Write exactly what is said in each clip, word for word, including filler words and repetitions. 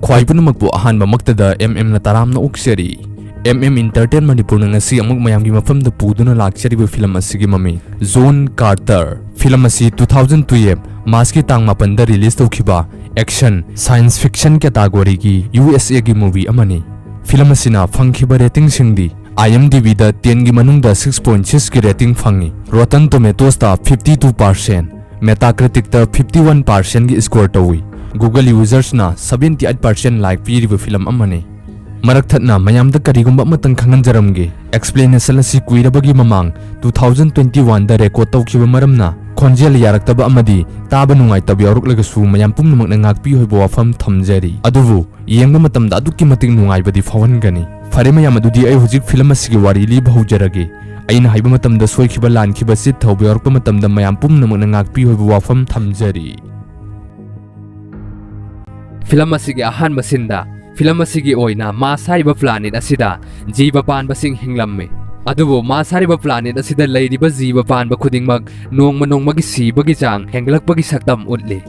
ꯈ꯭ꯋꯥꯏ ꯄꯨꯝꯅꯃꯛꯄꯨ ꯑꯍꯥꯟꯕꯃꯛꯇꯗ M M ꯅ ꯇꯔꯥꯝꯅ ꯑꯣꯛꯆꯔꯤ꯫ M M Entertain ꯃꯅꯤꯄꯨꯔꯅ ꯉꯁꯤ ꯑꯃꯨꯛ ꯃꯌꯥꯝꯒꯤ ꯃꯐꯝꯗ ꯄꯨꯗꯨꯅ ꯂꯥꯛꯆꯔꯤꯕ ꯐꯤꯂꯝ ꯑꯁꯤꯒꯤ ꯃꯃꯤꯡ John Carter꯫ ꯐꯤꯂꯝ ꯑꯁꯤ two thousand twelve March ꯀꯤ ꯇꯥꯡ ꯃꯥꯄꯟꯗ release ꯇꯧꯈꯤꯕ action, science fiction category ꯒꯤ U S A ꯒꯤ movie ꯑꯃꯅꯤ꯫ ꯐꯤꯂꯝ ꯑꯁꯤꯅ ꯐꯪꯈꯤꯕ rating ꯁꯤꯡꯗꯤ IMDb ꯗ ten ꯒꯤ ꯃꯅꯨꯡꯗ six point six ꯀꯤ rating ꯐꯪꯉꯤ꯫ Rotten Tomatoes ꯇ fifty two percent, Metacritic ꯇ fifty one percent ꯒꯤ score ꯇꯧꯏ꯫ Google users ꯅ seventy eight percent like ꯄꯤꯔꯤꯕ ꯐꯤꯂꯝ ꯑꯃꯅꯤ꯫ ꯃꯔꯛ ꯊꯠꯅ ꯃꯌꯥꯝꯗ ꯀꯔꯤꯒꯨꯝꯕ ꯑꯃꯇꯪ ꯈꯪꯍꯟꯖꯔꯝꯒꯦ, explanation ꯑꯁꯤ ꯀꯨꯏꯔꯕꯒꯤ ꯃꯃꯥꯡ two thousand twenty one ꯗ record ꯇꯧꯈꯤꯕ ꯃꯔꯝꯅ ꯈꯣꯟꯖꯦꯜ ꯌꯥꯔꯛꯇꯕ ꯑꯃꯗꯤ ꯇꯥꯕ ꯅꯨꯡꯉꯥꯏꯇꯕ ꯌꯥꯎꯔꯛꯂꯒꯁꯨ ꯃꯌꯥꯝ ꯄꯨꯝꯅꯃꯛꯅ ꯉꯥꯛꯄꯤꯌꯨ ꯍꯥꯏꯕ ꯋꯥꯐꯝ ꯊꯝꯖꯔꯤ꯫ ꯑꯗꯨꯕꯨ ꯌꯦꯡꯕ ꯃꯇꯝꯗ ꯑꯗꯨꯛꯀꯤ ꯃꯇꯤꯛ ꯅꯨꯡꯉꯥꯏꯕꯗꯤ ꯐꯥꯎꯍꯟꯒꯅꯤ꯫ ꯐꯔꯦ ꯃꯌꯥꯝ, ꯑꯗꯨꯗꯤ ꯑꯩ ꯍꯧꯖꯤꯛ ꯐꯤꯂꯝ ꯑꯁꯤꯒꯤ ꯋꯥꯔꯤ ꯂꯤꯕ ꯍꯧꯖꯔꯒꯦ꯫ ꯑꯩꯅ ꯍꯥꯏꯕ ꯃꯇꯝꯗ ꯁꯣꯏꯈꯤꯕ, ꯂꯥꯟꯈꯤꯕ, ꯆꯤꯠ ꯊꯧꯕ ꯌꯥꯎꯔꯛꯄ ꯃꯇꯝꯗ ꯃꯌꯥꯝ ꯄꯨꯝꯅꯃꯛꯅ ꯉꯥꯛꯄꯤꯌꯨ ꯍꯥꯏꯕ ꯋꯥꯐꯝ ꯊꯝꯖꯔꯤ꯫ ꯐꯤꯂꯝ ꯑꯁꯤꯒꯤ ꯑꯍꯥꯟꯕ ꯁꯤꯟꯗ, ꯐꯤꯂꯝ ꯑꯁꯤꯒꯤ ꯑꯣꯏꯅ ꯃꯥꯔꯁ ꯍꯥꯏꯔꯤꯕ planet ꯑꯁꯤꯗ ꯖꯤꯕ ꯄꯥꯟꯕꯁꯤꯡ ꯍꯤꯡꯂꯝꯃꯤ꯫ ꯑꯗꯨꯕꯨ ꯃꯥꯔꯁ ꯍꯥꯏꯔꯤꯕ planet ꯑꯁꯤꯗ ꯂꯩꯔꯤꯕ ꯖꯤꯕ ꯄꯥꯟꯕ ꯈꯨꯗꯤꯡꯃꯛ ꯅꯣꯡꯃ ꯅꯣꯡꯃꯒꯤ ꯁꯤꯕꯒꯤ ꯆꯥꯡ ꯍꯦꯟꯒꯠꯂꯛꯄꯒꯤ ꯁꯛꯇꯝ ꯎꯠꯂꯤ꯫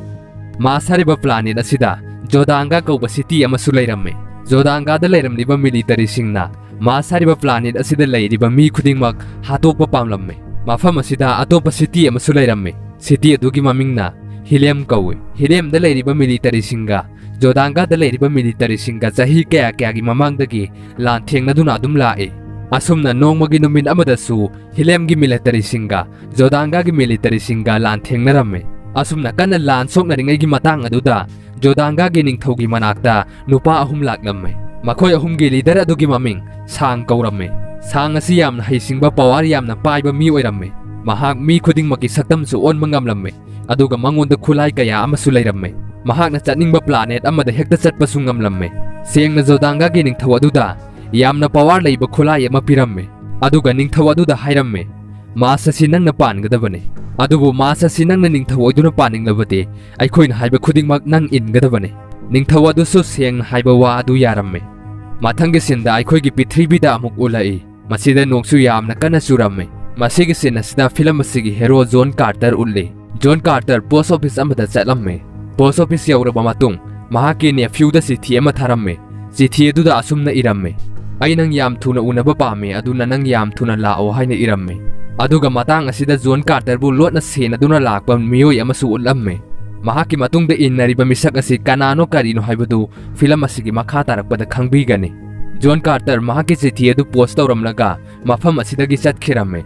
ꯃꯥꯔꯁ ꯍꯥꯏꯔꯤꯕ planet ꯑꯁꯤꯗ ꯖꯣꯗꯥꯡꯒꯥ ꯀꯧꯕ city ꯑꯃꯁꯨ ꯂꯩꯔꯝꯃꯤ꯫ ꯖꯣꯗꯥꯡꯒꯥꯗ ꯂꯩꯔꯝꯂꯤꯕ military ꯁꯤꯡꯅ ꯃꯥꯔꯁ ꯍꯥꯏꯔꯤꯕ planet ꯑꯁꯤꯗ ꯂꯩꯔꯤꯕ ꯃꯤ ꯈꯨꯗꯤꯡꯃꯛ ꯍꯥꯠꯇꯣꯛꯄ ꯄꯥꯝꯂꯝꯃꯤ꯫ ꯃꯐꯝ ꯑꯁꯤꯗ ꯑꯇꯣꯞꯄ city ꯑꯃꯁꯨ ꯂꯩꯔꯝꯃꯤ꯫ City ꯑꯗꯨꯒꯤ ꯃꯃꯤꯡꯅ ꯍꯤꯂꯤꯌꯝ ꯀꯧꯏ꯫ ꯍꯤꯂꯤꯌꯝꯗ ꯂꯩꯔꯤꯕ military ꯁꯤꯡꯒ ꯖꯣꯗꯥꯡꯒꯥꯗ ꯂꯩꯔꯤꯕ military ꯁꯤꯡꯒ ꯆꯍꯤ ꯀꯌꯥ ꯀꯌꯥꯒꯤ ꯃꯃꯥꯡꯗꯒꯤ ꯂꯥꯟ ꯊꯦꯡꯅꯗꯨꯅ ꯑꯗꯨꯝ ꯂꯥꯛꯏ꯫ ꯑꯁꯨꯝꯅ ꯅꯣꯡꯃꯒꯤ ꯅꯨꯃꯤꯠ ꯑꯃꯗꯁꯨ ꯍꯤꯂꯤꯌꯝꯒꯤ military ꯁꯤꯡꯒ ꯖꯣꯗꯥꯡꯒꯥꯒꯤ military ꯁꯤꯡꯒ ꯂꯥꯟ ꯊꯦꯡꯅꯔꯝꯃꯤ꯫ ꯑꯁꯨꯝꯅ ꯀꯟꯅ ꯂꯥꯟ ꯁꯣꯛꯅꯔꯤꯉꯩꯒꯤ ꯃꯇꯥꯡ ꯑꯗꯨꯗ ꯖꯣꯗꯥꯡꯒꯥꯒꯤ ꯅꯤꯡꯊꯧꯒꯤ ꯃꯅꯥꯛꯇ ꯅꯨꯄꯥ ꯑꯍꯨꯝ ꯂꯥꯛꯂꯝꯃꯤ꯫ ꯃꯈꯣꯏ ꯑꯍꯨꯝꯒꯤ leader ꯑꯗꯨꯒꯤ ꯃꯃꯤꯡ ꯁꯥꯡ ꯀꯧꯔꯝꯃꯤ꯫ ꯁꯥꯡ ꯑꯁꯤ ꯌꯥꯝꯅ ꯍꯩꯁꯤꯡꯕ, power ꯌꯥꯝꯅ ꯄꯥꯏꯕ ꯃꯤ ꯑꯣꯏꯔꯝꯃꯤ꯫ ꯃꯍꯥꯛ ꯃꯤ ꯈꯨꯗꯤꯡꯃꯛꯀꯤ ꯁꯛꯇꯝꯁꯨ ꯑꯣꯟꯕ ꯉꯝꯂꯝꯃꯤ꯫ ꯑꯗꯨꯒ ꯃꯉꯣꯟꯗ ꯈꯨꯠꯂꯥꯏ ꯀꯌꯥ ꯑꯃꯁꯨ ꯂꯩꯔꯝꯃꯤ꯫ ꯃꯍꯥꯛꯅ ꯆꯠꯅꯤꯡꯕ planet ꯑꯃꯗ ꯍꯦꯛꯇ ꯆꯠꯄꯁꯨ ꯉꯝꯂꯝꯃꯤ꯫ ꯁꯦꯡꯅ ꯖꯣꯗꯥꯡꯒꯥꯒꯤ ꯅꯤꯡꯊꯧ ꯑꯗꯨꯗ ꯌꯥꯝꯅ power ꯂꯩꯕ ꯈꯨꯠꯂꯥꯏ ꯑꯃ ꯄꯤꯔꯝꯃꯤ꯫ ꯑꯗꯨꯒ ꯅꯤꯡꯊꯧ ꯑꯗꯨꯗ ꯍꯥꯏꯔꯝꯃꯤ, "Mars ꯑꯁꯤ ꯅꯪꯅ ꯄꯥꯟꯒꯗꯕꯅꯤ꯫ ꯑꯗꯨꯕꯨ Mars ꯑꯁꯤ ꯅꯪꯅ ꯅꯤꯡꯊꯧ ꯑꯣꯏꯗꯨꯅ ꯄꯥꯟꯅꯤꯡꯂꯕꯗꯤ ꯑꯩꯈꯣꯏꯅ ꯍꯥꯏꯕ ꯈꯨꯗꯤꯡꯃꯛ ꯅꯪ ꯏꯟꯒꯗꯕꯅꯤ"꯫ ꯅꯤꯡꯊꯧ ꯑꯗꯨꯁꯨ ꯁꯦꯡꯅ ꯍꯥꯏꯕ ꯋꯥ ꯑꯗꯨ ꯌꯥꯔꯝꯃꯤ꯫ ꯃꯊꯪꯒꯤ ꯁꯤꯟꯗ ꯑꯩꯈꯣꯏꯒꯤ ꯄ꯭ꯔꯤꯊꯤꯕꯤꯗ ꯑꯃꯨꯛ ꯎꯠꯂꯛꯏ꯫ ꯃꯁꯤꯗ ꯅꯣꯡꯁꯨ ꯌꯥꯝꯅ ꯀꯟꯅ ꯆꯨꯔꯝꯃꯤ꯫ ꯃꯁꯤꯒꯤ ꯁꯤꯟ ꯑꯁꯤꯗ ꯐꯤꯂꯝ ꯑꯁꯤꯒꯤ ꯍꯦꯔꯣ ꯖꯣꯟ ꯀꯥꯔꯇꯔ ꯎꯠꯂꯤ꯫ ꯖꯣꯟ ꯀꯥꯔꯇꯔ post office ꯑꯃꯗ ꯆꯠꯂꯝꯃꯤ꯫ Post office ꯌꯧꯔꯕ ꯃꯇꯨꯡ, ꯃꯍꯥꯛꯀꯤ ꯅꯦꯐ꯭ꯌꯨꯗ ꯆꯤꯊꯤ ꯑꯃ ꯊꯥꯔꯝꯃꯤ꯫ ꯆꯤꯊꯤ ꯑꯗꯨꯗ ꯑꯁꯨꯝꯅ ꯏꯔꯝꯃꯤ, "ꯑꯩ ꯅꯪ ꯌꯥꯝ ꯊꯨꯅ ꯎꯅꯕ ꯄꯥꯝꯃꯤ, ꯑꯗꯨꯅ ꯅꯪ ꯌꯥꯝ ꯊꯨꯅ ꯂꯥꯛꯑꯣ" ꯍꯥꯏꯅ ꯏꯔꯝꯃꯤ꯫ ꯑꯗꯨꯒ ꯃꯇꯥꯡ ꯑꯁꯤꯗ ꯖꯣꯟ ꯀꯥꯔꯇꯔꯕꯨ ꯂꯣꯠꯅ ꯁꯦꯟꯅꯗꯨꯅ ꯂꯥꯛꯄ ꯃꯤꯑꯣꯏ ꯑꯃꯁꯨ ꯎꯠꯂꯝꯃꯤ꯫ ꯃꯍꯥꯛꯀꯤ ꯃꯇꯨꯡꯗ ꯏꯟꯅꯔꯤꯕ ꯃꯤꯁꯛ ꯑꯁꯤ ꯀꯅꯥꯅꯣ ꯀꯔꯤꯅꯣ ꯍꯥꯏꯕꯗꯨ ꯐꯤꯂꯝ ꯑꯁꯤꯒꯤ ꯃꯈꯥ ꯇꯥꯔꯛꯄꯗ ꯈꯪꯕꯤꯒꯅꯤ꯫ ꯖꯣꯟ ꯀꯥꯔꯇꯔ ꯃꯍꯥꯛꯀꯤ ꯆꯤꯊꯤ ꯑꯗꯨ ꯄꯣꯁ ꯇꯧꯔꯝꯂꯒ ꯃꯐꯝ ꯑꯁꯤꯗꯒꯤ ꯆꯠꯈꯤꯔꯝꯃꯤ꯫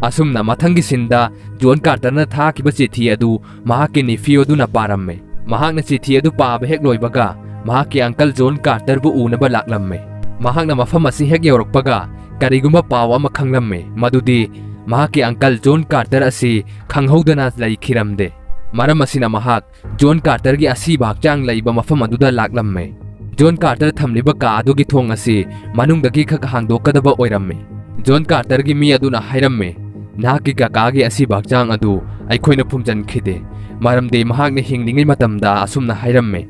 ꯑꯁꯨꯝꯅ ꯃꯊꯪꯒꯤ ꯁꯤꯟꯗ ꯖꯣꯟ ꯀꯥꯔꯇꯔꯅ ꯊꯥꯈꯤꯕ ꯆꯤꯊꯤ ꯑꯗꯨ ꯃꯍꯥꯛꯀꯤ ꯅꯤꯐꯤꯌꯨ ꯑꯗꯨꯅ ꯄꯥꯔꯝꯃꯤ꯫ ꯃꯍꯥꯛꯅ ꯆꯤꯊꯤ ꯑꯗꯨ ꯄꯥꯕ ꯍꯦꯛ ꯂꯣꯏꯕꯒ ꯃꯍꯥꯛꯀꯤ ꯑꯪꯀꯜ ꯖꯣꯟ ꯀꯥꯔꯇꯔꯕꯨ ꯎꯅꯕ ꯂꯥꯛꯂꯝꯃꯤ꯫ ꯃꯍꯥꯛꯅ ꯃꯐꯝ ꯑꯁꯤ ꯍꯦꯛ ꯌꯧꯔꯛꯄꯒ ꯀꯔꯤꯒꯨꯝꯕ ꯄꯥꯎ ꯑꯃ ꯈꯪꯂꯝꯃꯤ, ꯃꯗꯨꯗꯤ ꯃꯍꯥꯛꯀꯤ ꯑꯪꯀꯜ ꯖꯣꯟ ꯀꯥꯔꯇꯔ ꯑꯁꯤ ꯈꯪꯍꯧꯗꯅ ꯂꯩꯈꯤꯔꯝꯗꯦ꯫ ꯃꯔꯝ ꯑꯁꯤꯅ ꯃꯍꯥꯛ ꯖꯣꯟ ꯀꯥꯔꯇꯔꯒꯤ ꯑꯁꯤꯕ ꯍꯛꯆꯥꯡ ꯂꯩꯕ ꯃꯐꯝ ꯑꯗꯨꯗ ꯂꯥꯛꯂꯝꯃꯤ꯫ ꯖꯣꯟ ꯀꯥꯔꯇꯔ ꯊꯝꯂꯤꯕ ꯀꯥ ꯑꯗꯨꯒꯤ ꯊꯣꯡ ꯑꯁꯤ ꯃꯅꯨꯡꯗꯒꯤ ꯈꯛ ꯍꯥꯡꯗꯣꯛꯀꯗꯕ ꯑꯣꯏꯔꯝꯃꯤ꯫ ꯖꯣꯟ ꯀꯥꯔꯇꯔꯒꯤ ꯃꯤ ꯑꯗꯨꯅ ꯍꯥꯏꯔꯝꯃꯤ, "ꯅꯍꯥꯛꯀꯤ ꯀꯀꯥꯒꯤ ꯑꯁꯤꯕ ꯍꯛꯆꯥꯡ ꯑꯗꯨ ꯑꯩꯈꯣꯏꯅ ꯐꯨꯝꯖꯤꯟꯈꯤꯗꯦ, ꯃꯔꯝꯗꯤ ꯃꯍꯥꯛꯅ ꯍꯤꯡꯂꯤꯉꯩ ꯃꯇꯝꯗ ꯑꯁꯨꯝꯅ ꯍꯥꯏꯔꯝꯃꯤ,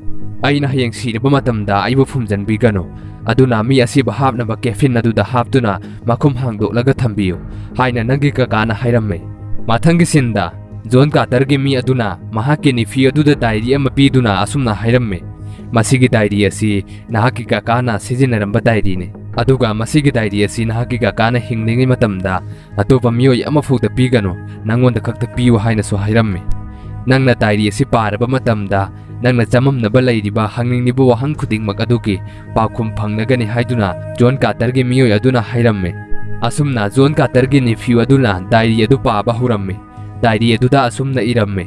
'ꯑꯩꯅ ꯍꯌꯦꯡ ꯁꯤꯔꯕ ꯃꯇꯝꯗ ꯑꯩꯕꯨ ꯐꯨꯝꯖꯤꯟꯕꯤꯒꯅꯨ, ꯑꯗꯨꯅ ꯃꯤ ꯑꯁꯤꯕ ꯍꯥꯞꯅꯕ ꯀꯦꯐꯤꯟ ꯑꯗꯨꯗ ꯍꯥꯞꯇꯨꯅ ꯃꯈꯨꯝ ꯍꯥꯡꯗꯣꯛꯂꯒ ꯊꯝꯕꯤꯌꯨ' ꯍꯥꯏꯅ ꯅꯪꯒꯤ ꯀꯀꯥꯅ ꯍꯥꯏꯔꯝꯃꯤ"꯫ ꯃꯊꯪꯒꯤ ꯁꯤꯟꯗ ꯖꯣꯟ ꯀꯥꯔꯇꯔꯒꯤ ꯃꯤ ꯑꯗꯨꯅ ꯃꯍꯥꯛꯀꯤ ꯅꯤꯐꯤ ꯑꯗꯨꯗ ꯗꯥꯏꯔꯤ ꯑꯃ ꯄꯤꯗꯨꯅ ꯑꯁꯨꯝꯅ ꯍꯥꯏꯔꯝꯃꯤ, "ꯃꯁꯤꯒꯤ ꯗꯥꯏꯔꯤ ꯑꯁꯤ ꯅꯍꯥꯛꯀꯤ ꯀꯀꯥꯅ ꯁꯤꯖꯤꯟꯅꯔꯝꯕ ꯗꯥꯏꯔꯤꯅꯤ, ꯑꯗꯨꯒ ꯃꯁꯤꯒꯤ ꯗꯥꯏꯔꯤ ꯑꯁꯤ ꯅꯍꯥꯛꯀꯤ ꯀꯀꯥꯅ ꯍꯤꯡꯂꯤꯉꯩ ꯃꯇꯝꯗ ꯑꯇꯣꯞꯄ ꯃꯤꯑꯣꯏ ꯑꯃꯐꯥꯎꯗ ꯄꯤꯒꯅꯨ, ꯅꯪꯉꯣꯟꯗ ꯈꯛꯇ ꯄꯤꯌꯨ" ꯍꯥꯏꯅꯁꯨ ꯍꯥꯏꯔꯝꯃꯤ꯫ "ꯅꯪꯅ ꯗꯥꯏꯔꯤ ꯑꯁꯤ ꯄꯥꯔꯕ ꯃꯇꯝꯗ ꯅꯪꯅ ꯆꯃꯝꯅꯕ ꯂꯩꯔꯤꯕ ꯍꯪꯅꯤꯡꯂꯤꯕ ꯋꯥꯍꯪ ꯈꯨꯗꯤꯡꯃꯛ ꯑꯗꯨꯒꯤ ꯄꯥꯎꯈꯨꯝ ꯐꯪꯂꯒꯅꯤ" ꯍꯥꯏꯗꯨꯅ ꯖꯣꯟ ꯀꯥꯔꯇꯔꯒꯤ ꯃꯤꯑꯣꯏ ꯑꯗꯨꯅ ꯍꯥꯏꯔꯝꯃꯤ꯫ ꯑꯁꯨꯝꯅ ꯖꯣꯟ ꯀꯥꯔꯇꯔꯒꯤ ꯅꯤꯐꯤꯌꯨ ꯑꯗꯨꯅ ꯗꯥꯏꯔꯤ ꯑꯗꯨ ꯄꯥꯕ ꯍꯧꯔꯝꯃꯤ꯫ ꯗꯥꯏꯔꯤ ꯑꯗꯨꯗ ꯑꯁꯨꯝꯅ ꯏꯔꯝꯃꯤ,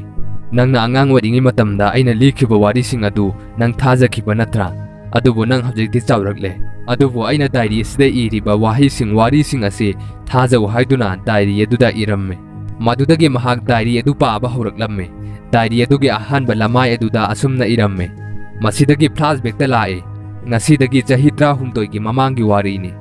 "ꯅꯪꯅ ꯑꯉꯥꯡ ꯑꯣꯏꯔꯤꯉꯩ ꯃꯇꯝꯗ ꯑꯩꯅ ꯂꯤꯈꯤꯕ ꯋꯥꯔꯤꯁꯤꯡ ꯑꯗꯨ ꯅꯪ ꯊꯥꯖꯈꯤꯕ ꯅꯠꯇ꯭ꯔꯥ? ꯑꯗꯨꯕꯨ ꯅꯪ ꯍꯧꯖꯤꯛꯇꯤ ꯆꯥꯎꯔꯛꯂꯦ꯫ ꯑꯗꯨꯕꯨ ꯑꯩꯅ ꯗꯥꯏꯔꯤ ꯑꯁꯤꯗ ꯏꯔꯤꯕ ꯋꯥꯍꯩꯁꯤꯡ, ꯋꯥꯔꯤꯁꯤꯡ ꯑꯁꯤ ꯊꯥꯖꯧ" ꯍꯥꯏꯗꯨꯅ ꯗꯥꯏꯔꯤ ꯑꯗꯨꯗ ꯏꯔꯝꯃꯤ꯫ ꯃꯗꯨꯗꯒꯤ ꯃꯍꯥꯛ ꯗꯥꯏꯔꯤ ꯑꯗꯨ ꯄꯥꯕ ꯍꯧꯔꯛꯂꯝꯃꯤ꯫ ꯗꯥꯏꯔꯤ ꯑꯗꯨꯒꯤ ꯑꯍꯥꯟꯕ ꯂꯃꯥꯏ ꯑꯗꯨꯗ ꯑꯁꯨꯝꯅ ꯏꯔꯝꯃꯤ, "ꯃꯁꯤꯗꯒꯤ ꯐ꯭ꯂꯥꯁꯕꯦꯛꯇ ꯂꯥꯛꯏ꯫ ꯉꯁꯤꯗꯒꯤ ꯆꯍꯤ ꯇꯔꯥꯍꯨꯝꯗꯣꯏꯒꯤ ꯃꯃꯥꯡꯒꯤ ꯋꯥꯔꯤꯅꯤ꯫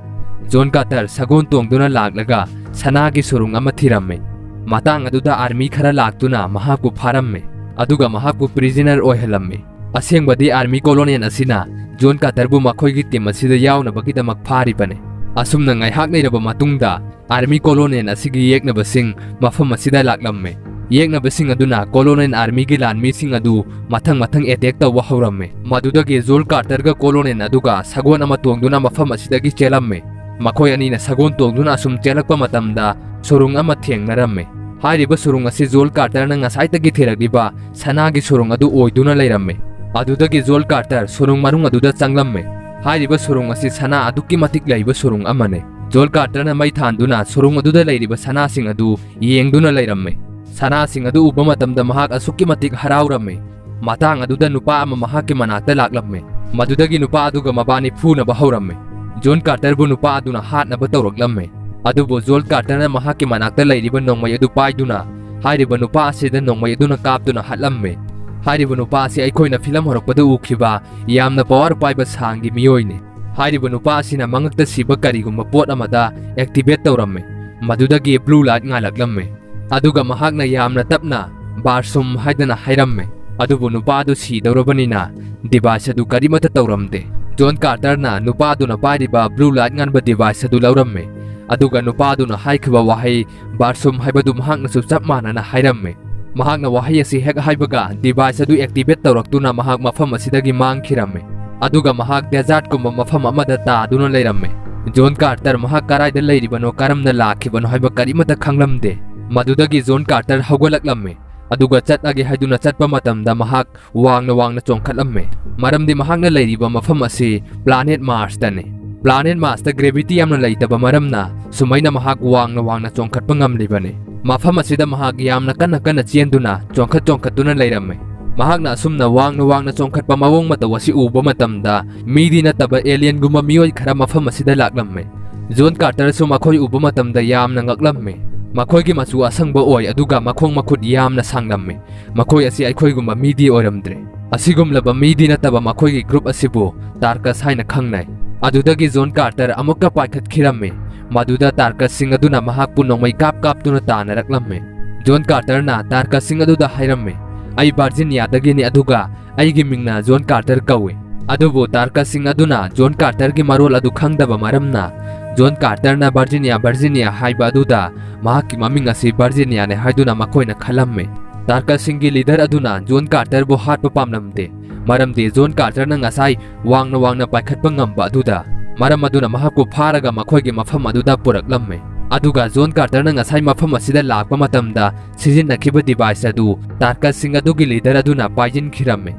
ꯖꯣꯟ ꯀꯥꯔꯇꯔ ꯁꯒꯣꯜ ꯇꯣꯡꯗꯨꯅ ꯂꯥꯛꯂꯒ ꯁꯅꯥꯒꯤ ꯁꯨꯔꯨꯡ ꯑꯃ ꯊꯤꯔꯝꯃꯤ꯫ ꯃꯇꯥꯡ ꯑꯗꯨꯗ ꯑꯥꯔꯃꯤ ꯈꯔ ꯂꯥꯛꯇꯨꯅ ꯃꯍꯥꯛꯄꯨ ꯐꯥꯔꯝꯃꯤ, ꯑꯗꯨꯒ ꯃꯍꯥꯛꯄꯨ ꯄ꯭ꯔꯤꯖꯅꯔ ꯑꯣꯏꯍꯜꯂꯝꯃꯤ꯫ ꯑꯁꯦꯡꯕꯗꯤ ꯑꯥꯔꯃꯤ ꯀꯣꯂꯣꯅꯦꯜ ꯑꯁꯤꯅ ꯖꯣꯟ ꯀꯥꯔꯇꯔꯕꯨ ꯃꯈꯣꯏꯒꯤ ꯇꯤꯝ ꯑꯁꯤꯗ ꯌꯥꯎꯅꯕꯒꯤꯗꯃꯛ ꯐꯥꯔꯤꯕꯅꯤ"꯫ ꯑꯁꯨꯝꯅ ꯉꯥꯏꯍꯥꯛ ꯂꯩꯔꯕ ꯃꯇꯨꯡꯗ ꯑꯥꯔꯃꯤ ꯀꯣꯂꯣꯅꯦꯜ ꯑꯁꯤꯒꯤ ꯌꯦꯛꯅꯕꯁꯤꯡ ꯃꯐꯝ ꯑꯁꯤꯗ ꯂꯥꯛꯂꯝꯃꯤ꯫ ꯌꯦꯛꯅꯕꯁꯤꯡ ꯑꯗꯨꯅ Colonel Armyꯒꯤ ꯂꯥꯟꯃꯤꯁꯤꯡ ꯑꯗꯨ ꯃꯊꯪ ꯃꯊꯪ attack ꯇꯧꯕ ꯍꯧꯔꯝꯃꯤ꯫ ꯃꯗꯨꯗꯒꯤ Joel Carterꯒ Colonel ꯑꯗꯨꯒ ꯁꯒꯣꯜ ꯑꯃ ꯇꯣꯡꯗꯨꯅ ꯃꯐꯝ ꯑꯁꯤꯗꯒꯤ ꯆꯦꯜꯂꯝꯃꯤ꯫ ꯃꯈꯣꯏ ꯑꯅꯤꯅ ꯁꯒꯣꯜ ꯇꯣꯡꯗꯨꯅ ꯑꯁꯨꯝ ꯆꯦꯜꯂꯛꯄ ꯃꯇꯝꯗ ꯁꯨꯔꯨꯡ ꯑꯃ ꯊꯦꯡꯅꯔꯝꯃꯤ꯫ ꯍꯥꯏꯔꯤꯕ ꯁꯨꯔꯨꯡ ꯑꯁꯤ Joel Carterꯅ ꯉꯁꯥꯏꯗꯒꯤ ꯊꯤꯔꯛꯂꯤꯕ ꯁꯅꯥꯒꯤ ꯁꯨꯔꯨꯡ ꯑꯗꯨ ꯑꯣꯏꯗꯨꯅ ꯂꯩꯔꯝꯃꯤ꯫ ꯑꯗꯨꯗꯒꯤ Joel Carter ꯁꯨꯔꯨꯡ ꯃꯅꯨꯡ ꯑꯗꯨꯗ ꯆꯪꯂꯝꯃꯤ꯫ ꯍꯥꯏꯔꯤꯕ ꯁꯨꯔꯨꯡ ꯑꯁꯤ ꯁꯅꯥ ꯑꯗꯨꯛꯀꯤ ꯃꯇꯤꯛ ꯂꯩꯕ ꯁꯨꯔꯨꯡ ꯑꯃꯅꯤ꯫ Joel Carterꯅ ꯃꯩ ꯊꯥꯟꯗꯨꯅ ꯁꯨꯔꯨꯡ ꯑꯗꯨꯗ ꯂꯩꯔꯤꯕ ꯁꯅꯥꯁꯤꯡ ꯑꯗꯨ ꯌꯦꯡꯗꯨꯅ ꯂꯩꯔꯝꯃꯤ꯫ ꯁꯅꯥꯁꯤꯡ ꯑꯗꯨ ꯎꯕ ꯃꯇꯝꯗ ꯃꯍꯥꯛ ꯑꯁꯨꯛꯀꯤ ꯃꯇꯤꯛ ꯍꯔꯥꯎꯔꯝꯃꯤ꯫ ꯃꯇꯥꯡ ꯑꯗꯨꯗ ꯅꯨꯄꯥ ꯑꯃ ꯃꯍꯥꯛꯀꯤ ꯃꯅꯥꯛꯇ ꯂꯥꯛꯂꯝꯃꯤ꯫ ꯃꯗꯨꯗꯒꯤ ꯅꯨꯄꯥ ꯑꯗꯨꯒ ꯃꯕꯥꯅꯤ ꯐꯨꯅꯕ ꯍꯧꯔꯝꯃꯤ꯫ Joel Carterꯕꯨ ꯅꯨꯄꯥ ꯑꯗꯨꯅ ꯍꯥꯠꯅꯕ ꯇꯧꯔꯛꯂꯝꯃꯤ꯫ ꯑꯗꯨꯕꯨ Joel Carterꯅ ꯃꯍꯥꯛꯀꯤ ꯃꯅꯥꯛꯇ ꯂꯩꯔꯤꯕ ꯅꯣꯡꯃꯩ ꯑꯗꯨ ꯄꯥꯏꯗꯨꯅ ꯍꯥꯏꯔꯤꯕ ꯅꯨꯄꯥ ꯑꯁꯤꯗ ꯅꯣꯡꯃꯩ ꯑꯗꯨꯅ ꯀꯥꯞꯇꯨꯅ ꯍꯥꯠꯂꯝꯃꯤ꯫ ꯍꯥꯏꯔꯤꯕ ꯅꯨꯄꯥ ꯑꯁꯤ ꯑꯩꯈꯣꯏꯅ ꯐꯤꯂꯝ ꯍꯧꯔꯛꯄꯗ ꯎꯈꯤꯕ ꯌꯥꯝꯅ power ꯄꯥꯏꯕ ꯁꯥꯡꯒꯤ ꯃꯤꯑꯣꯏꯅꯤ꯫ ꯍꯥꯏꯔꯤꯕ ꯅꯨꯄꯥ ꯑꯁꯤꯅ ꯃꯉꯛꯇ ꯁꯤꯕ ꯀꯔꯤꯒꯨꯝꯕ ꯄꯣꯠ ꯑꯃꯗ activate ꯇꯧꯔꯝꯃꯤ꯫ ꯃꯗꯨꯗꯒꯤ blue light ꯉꯥꯜꯂꯛꯂꯝꯃꯤ꯫ ꯑꯗꯨꯒ ꯃꯍꯥꯛꯅ ꯌꯥꯝꯅ ꯇꯞꯅ "ꯕꯥꯔꯁꯨꯝ" ꯍꯥꯏꯗꯅ ꯍꯥꯏꯔꯝꯃꯤ꯫ ꯑꯗꯨꯕꯨ ꯅꯨꯄꯥ ꯑꯗꯨ ꯁꯤꯗꯧꯔꯕꯅꯤꯅ device ꯑꯗꯨ ꯀꯔꯤꯃꯠꯇ ꯇꯧꯔꯝꯗꯦ꯫ Joel Carterꯅ ꯅꯨꯄꯥ ꯑꯗꯨꯅ ꯄꯥꯏꯔꯤꯕ blue light ꯉꯥꯟꯕ device ꯑꯗꯨ ꯂꯧꯔꯝꯃꯤ꯫ ꯑꯗꯨꯒ ꯅꯨꯄꯥ ꯑꯗꯨꯅ ꯍꯥꯏꯈꯤꯕ ꯋꯥꯍꯩ "ꯕꯥꯔꯁꯨꯝ" ꯍꯥꯏꯕꯗꯨ ꯃꯍꯥꯛꯅꯁꯨ ꯆꯞ ꯃꯥꯟꯅꯅ ꯍꯥꯏꯔꯝꯃꯤ꯫ ꯃꯍꯥꯛꯅ ꯋꯥꯍꯩ ꯑꯁꯤ ꯍꯦꯛ ꯍꯥꯏꯕꯒ device ꯑꯗꯨ activate ꯇꯧꯔꯛꯇꯨꯅ ꯃꯍꯥꯛ ꯃꯐꯝ ꯑꯁꯤꯗꯒꯤ ꯃꯥꯡꯈꯤꯔꯝꯃꯤ꯫ ꯑꯗꯨꯒ ꯃꯍꯥꯛ desertꯀꯨꯝꯕ ꯃꯐꯝ ꯑꯃꯗ ꯇꯥꯗꯨꯅ ꯂꯩꯔꯝꯃꯤ꯫ Joel Carter ꯃꯍꯥꯛ ꯀꯗꯥꯏꯗ ꯂꯩꯔꯤꯕꯅꯣ, ꯀꯔꯝꯅ ꯂꯥꯛꯈꯤꯕꯅꯣ ꯍꯥꯏꯕ ꯀꯔꯤꯃꯠꯇ ꯈꯪꯂꯝꯗꯦ꯫ ꯃꯗꯨꯗꯒꯤ Joel Carter ꯍꯧꯒꯠꯂꯛꯂꯝꯃꯤ꯫ ꯑꯗꯨꯒ ꯆꯠꯂꯒꯦ ꯍꯥꯏꯗꯨꯅ ꯆꯠꯄ ꯃꯇꯝꯗ ꯃꯍꯥꯛ ꯋꯥꯡꯅ ꯋꯥꯡꯅ ꯆꯣꯡꯈꯠꯂꯝꯃꯤ꯫ ꯃꯔꯝꯗꯤ ꯃꯍꯥꯛꯅ ꯂꯩꯔꯤꯕ ꯃꯐꯝ ꯑꯁꯤ planet Marsꯇꯅꯤ꯫ Planet Marsꯇ gravity ꯌꯥꯝꯅ ꯂꯩꯇꯕ ꯃꯔꯝꯅ ꯁꯨꯃꯥꯏꯅ ꯃꯍꯥꯛ ꯋꯥꯡꯅ ꯋꯥꯡꯅ ꯆꯣꯡꯈꯠꯄ ꯉꯝꯂꯤꯕꯅꯤ꯫ ꯃꯐꯝ ꯑꯁꯤꯗ ꯃꯍꯥꯛ ꯌꯥꯝꯅ ꯀꯟꯅ ꯀꯟꯅ ꯆꯦꯟꯗꯨꯅ ꯆꯣꯡꯈꯠ ꯆꯣꯡꯈꯠꯇꯨꯅ ꯂꯩꯔꯝꯃꯤ꯫ ꯃꯍꯥꯛꯅ ꯑꯁꯨꯝꯅ ꯋꯥꯡꯅ ꯋꯥꯡꯅ ꯆꯣꯡꯈꯠꯄ ꯃꯑꯣꯡ ꯃꯇꯧ ꯑꯁꯤ ꯎꯕ ꯃꯇꯝꯗ ꯃꯤꯗꯤ ꯅꯠꯇꯕ alienꯒꯨꯝꯕ ꯃꯤꯑꯣꯏ ꯈꯔ ꯃꯐꯝ ꯑꯁꯤꯗ ꯂꯥꯛꯂꯝꯃꯤ꯫ Joel Carterꯁꯨ ꯃꯈꯣꯏ ꯎꯕ ꯃꯇꯝꯗ ꯌꯥꯝꯅ ꯉꯛꯂꯝꯃꯤ꯫ ꯃꯈꯣꯏꯒꯤ ꯃꯆꯨ ꯑꯁꯪꯕ ꯑꯣꯏ, ꯑꯗꯨꯒ ꯃꯈꯣꯡ ꯃꯈꯨꯠ ꯌꯥꯝꯅ ꯁꯥꯡꯂꯝꯃꯤ꯫ ꯃꯈꯣꯏ ꯑꯁꯤ ꯑꯩꯈꯣꯏꯒꯨꯝꯕ ꯃꯤꯗꯤ ꯑꯣꯏꯔꯝꯗ꯭ꯔꯦ꯫ ꯑꯁꯤꯒꯨꯝꯂꯕ ꯃꯤꯗꯤ ꯅꯠꯇꯕ ꯃꯈꯣꯏꯒꯤ group ꯑꯁꯤꯕꯨ Tarkus ꯍꯥꯏꯅ ꯈꯪꯅꯩ꯫ ꯑꯗꯨꯗꯒꯤ Joel Carter ꯑꯃꯨꯛꯀ ꯄꯥꯏꯈꯠꯈꯤꯔꯝꯃꯤ꯫ ꯃꯗꯨꯗ Tarkusꯁꯤꯡ ꯑꯗꯨꯅ ꯃꯍꯥꯛꯄꯨ ꯅꯣꯡꯃꯩ ꯀꯥꯞ ꯀꯥꯞꯇꯨꯅ ꯇꯥꯟꯅꯔꯛꯂꯝꯃꯤ꯫ Joel Carterꯅ Tarkusꯁꯤꯡ ꯑꯗꯨꯗ ꯍꯥꯏꯔꯝꯃꯤ, "ꯑꯩ Virginiaꯗꯒꯤꯅꯤ, ꯑꯗꯨꯒ ꯑꯩꯒꯤ ꯃꯤꯡꯅ Joel Carter ꯀꯧꯏ꯫ ꯑꯗꯨꯕꯨ ꯇꯥꯔꯀꯁꯁꯤꯡ ꯑꯗꯨꯅ ꯖꯣꯟ ꯀꯥꯔꯇꯔꯒꯤ ꯃꯔꯣꯜ ꯑꯗꯨ ꯈꯪꯗꯕ ꯃꯔꯝꯅ, ꯖꯣꯟ ꯀꯥꯔꯇꯔꯅ ꯚꯔꯖꯤꯅꯤꯌꯥ, ꯚꯔꯖꯤꯅꯤꯌꯥ ꯍꯥꯏꯕ ꯑꯗꯨꯗ ꯃꯍꯥꯛꯀꯤ ꯃꯃꯤꯡ ꯑꯁꯤ ꯚꯔꯖꯤꯅꯤꯌꯥꯅꯤ ꯍꯥꯏꯗꯨꯅ ꯃꯈꯣꯏꯅ ꯈꯜꯂꯝꯃꯤ꯫ ꯇꯥꯔꯀꯁꯁꯤꯡꯒꯤ ꯂꯤꯗꯔ ꯑꯗꯨꯅ ꯖꯣꯟ ꯀꯥꯔꯇꯔꯕꯨ ꯍꯥꯠꯄ ꯄꯥꯝꯂꯝꯗꯦ, ꯃꯔꯝꯗꯤ ꯖꯣꯟ ꯀꯥꯔꯇꯔꯅ ꯉꯁꯥꯏ ꯋꯥꯡꯅ ꯋꯥꯡꯅ ꯄꯥꯏꯈꯠꯄ ꯉꯝꯕ ꯑꯗꯨꯗ, ꯃꯔꯝ ꯑꯗꯨꯅ ꯃꯍꯥꯛꯄꯨ ꯐꯥꯔꯒ ꯃꯈꯣꯏꯒꯤ ꯃꯐꯝ ꯑꯗꯨꯗ ꯄꯨꯔꯛꯂꯝꯃꯤ꯫ ꯑꯗꯨꯒ ꯖꯣꯟ ꯀꯥꯔꯇꯔꯅ ꯉꯁꯥꯏ ꯃꯐꯝ ꯑꯁꯤꯗ ꯂꯥꯛꯄ ꯃꯇꯝꯗ ꯁꯤꯖꯤꯟꯅꯈꯤꯕ ꯗꯤꯚꯥꯏꯁ ꯑꯗꯨ ꯇꯥꯔꯀꯁꯁꯤꯡ ꯑꯗꯨꯒꯤ ꯂꯤꯗꯔ ꯑꯗꯨꯅ ꯄꯥꯏꯁꯤꯟꯈꯤꯔꯝꯃꯤ꯫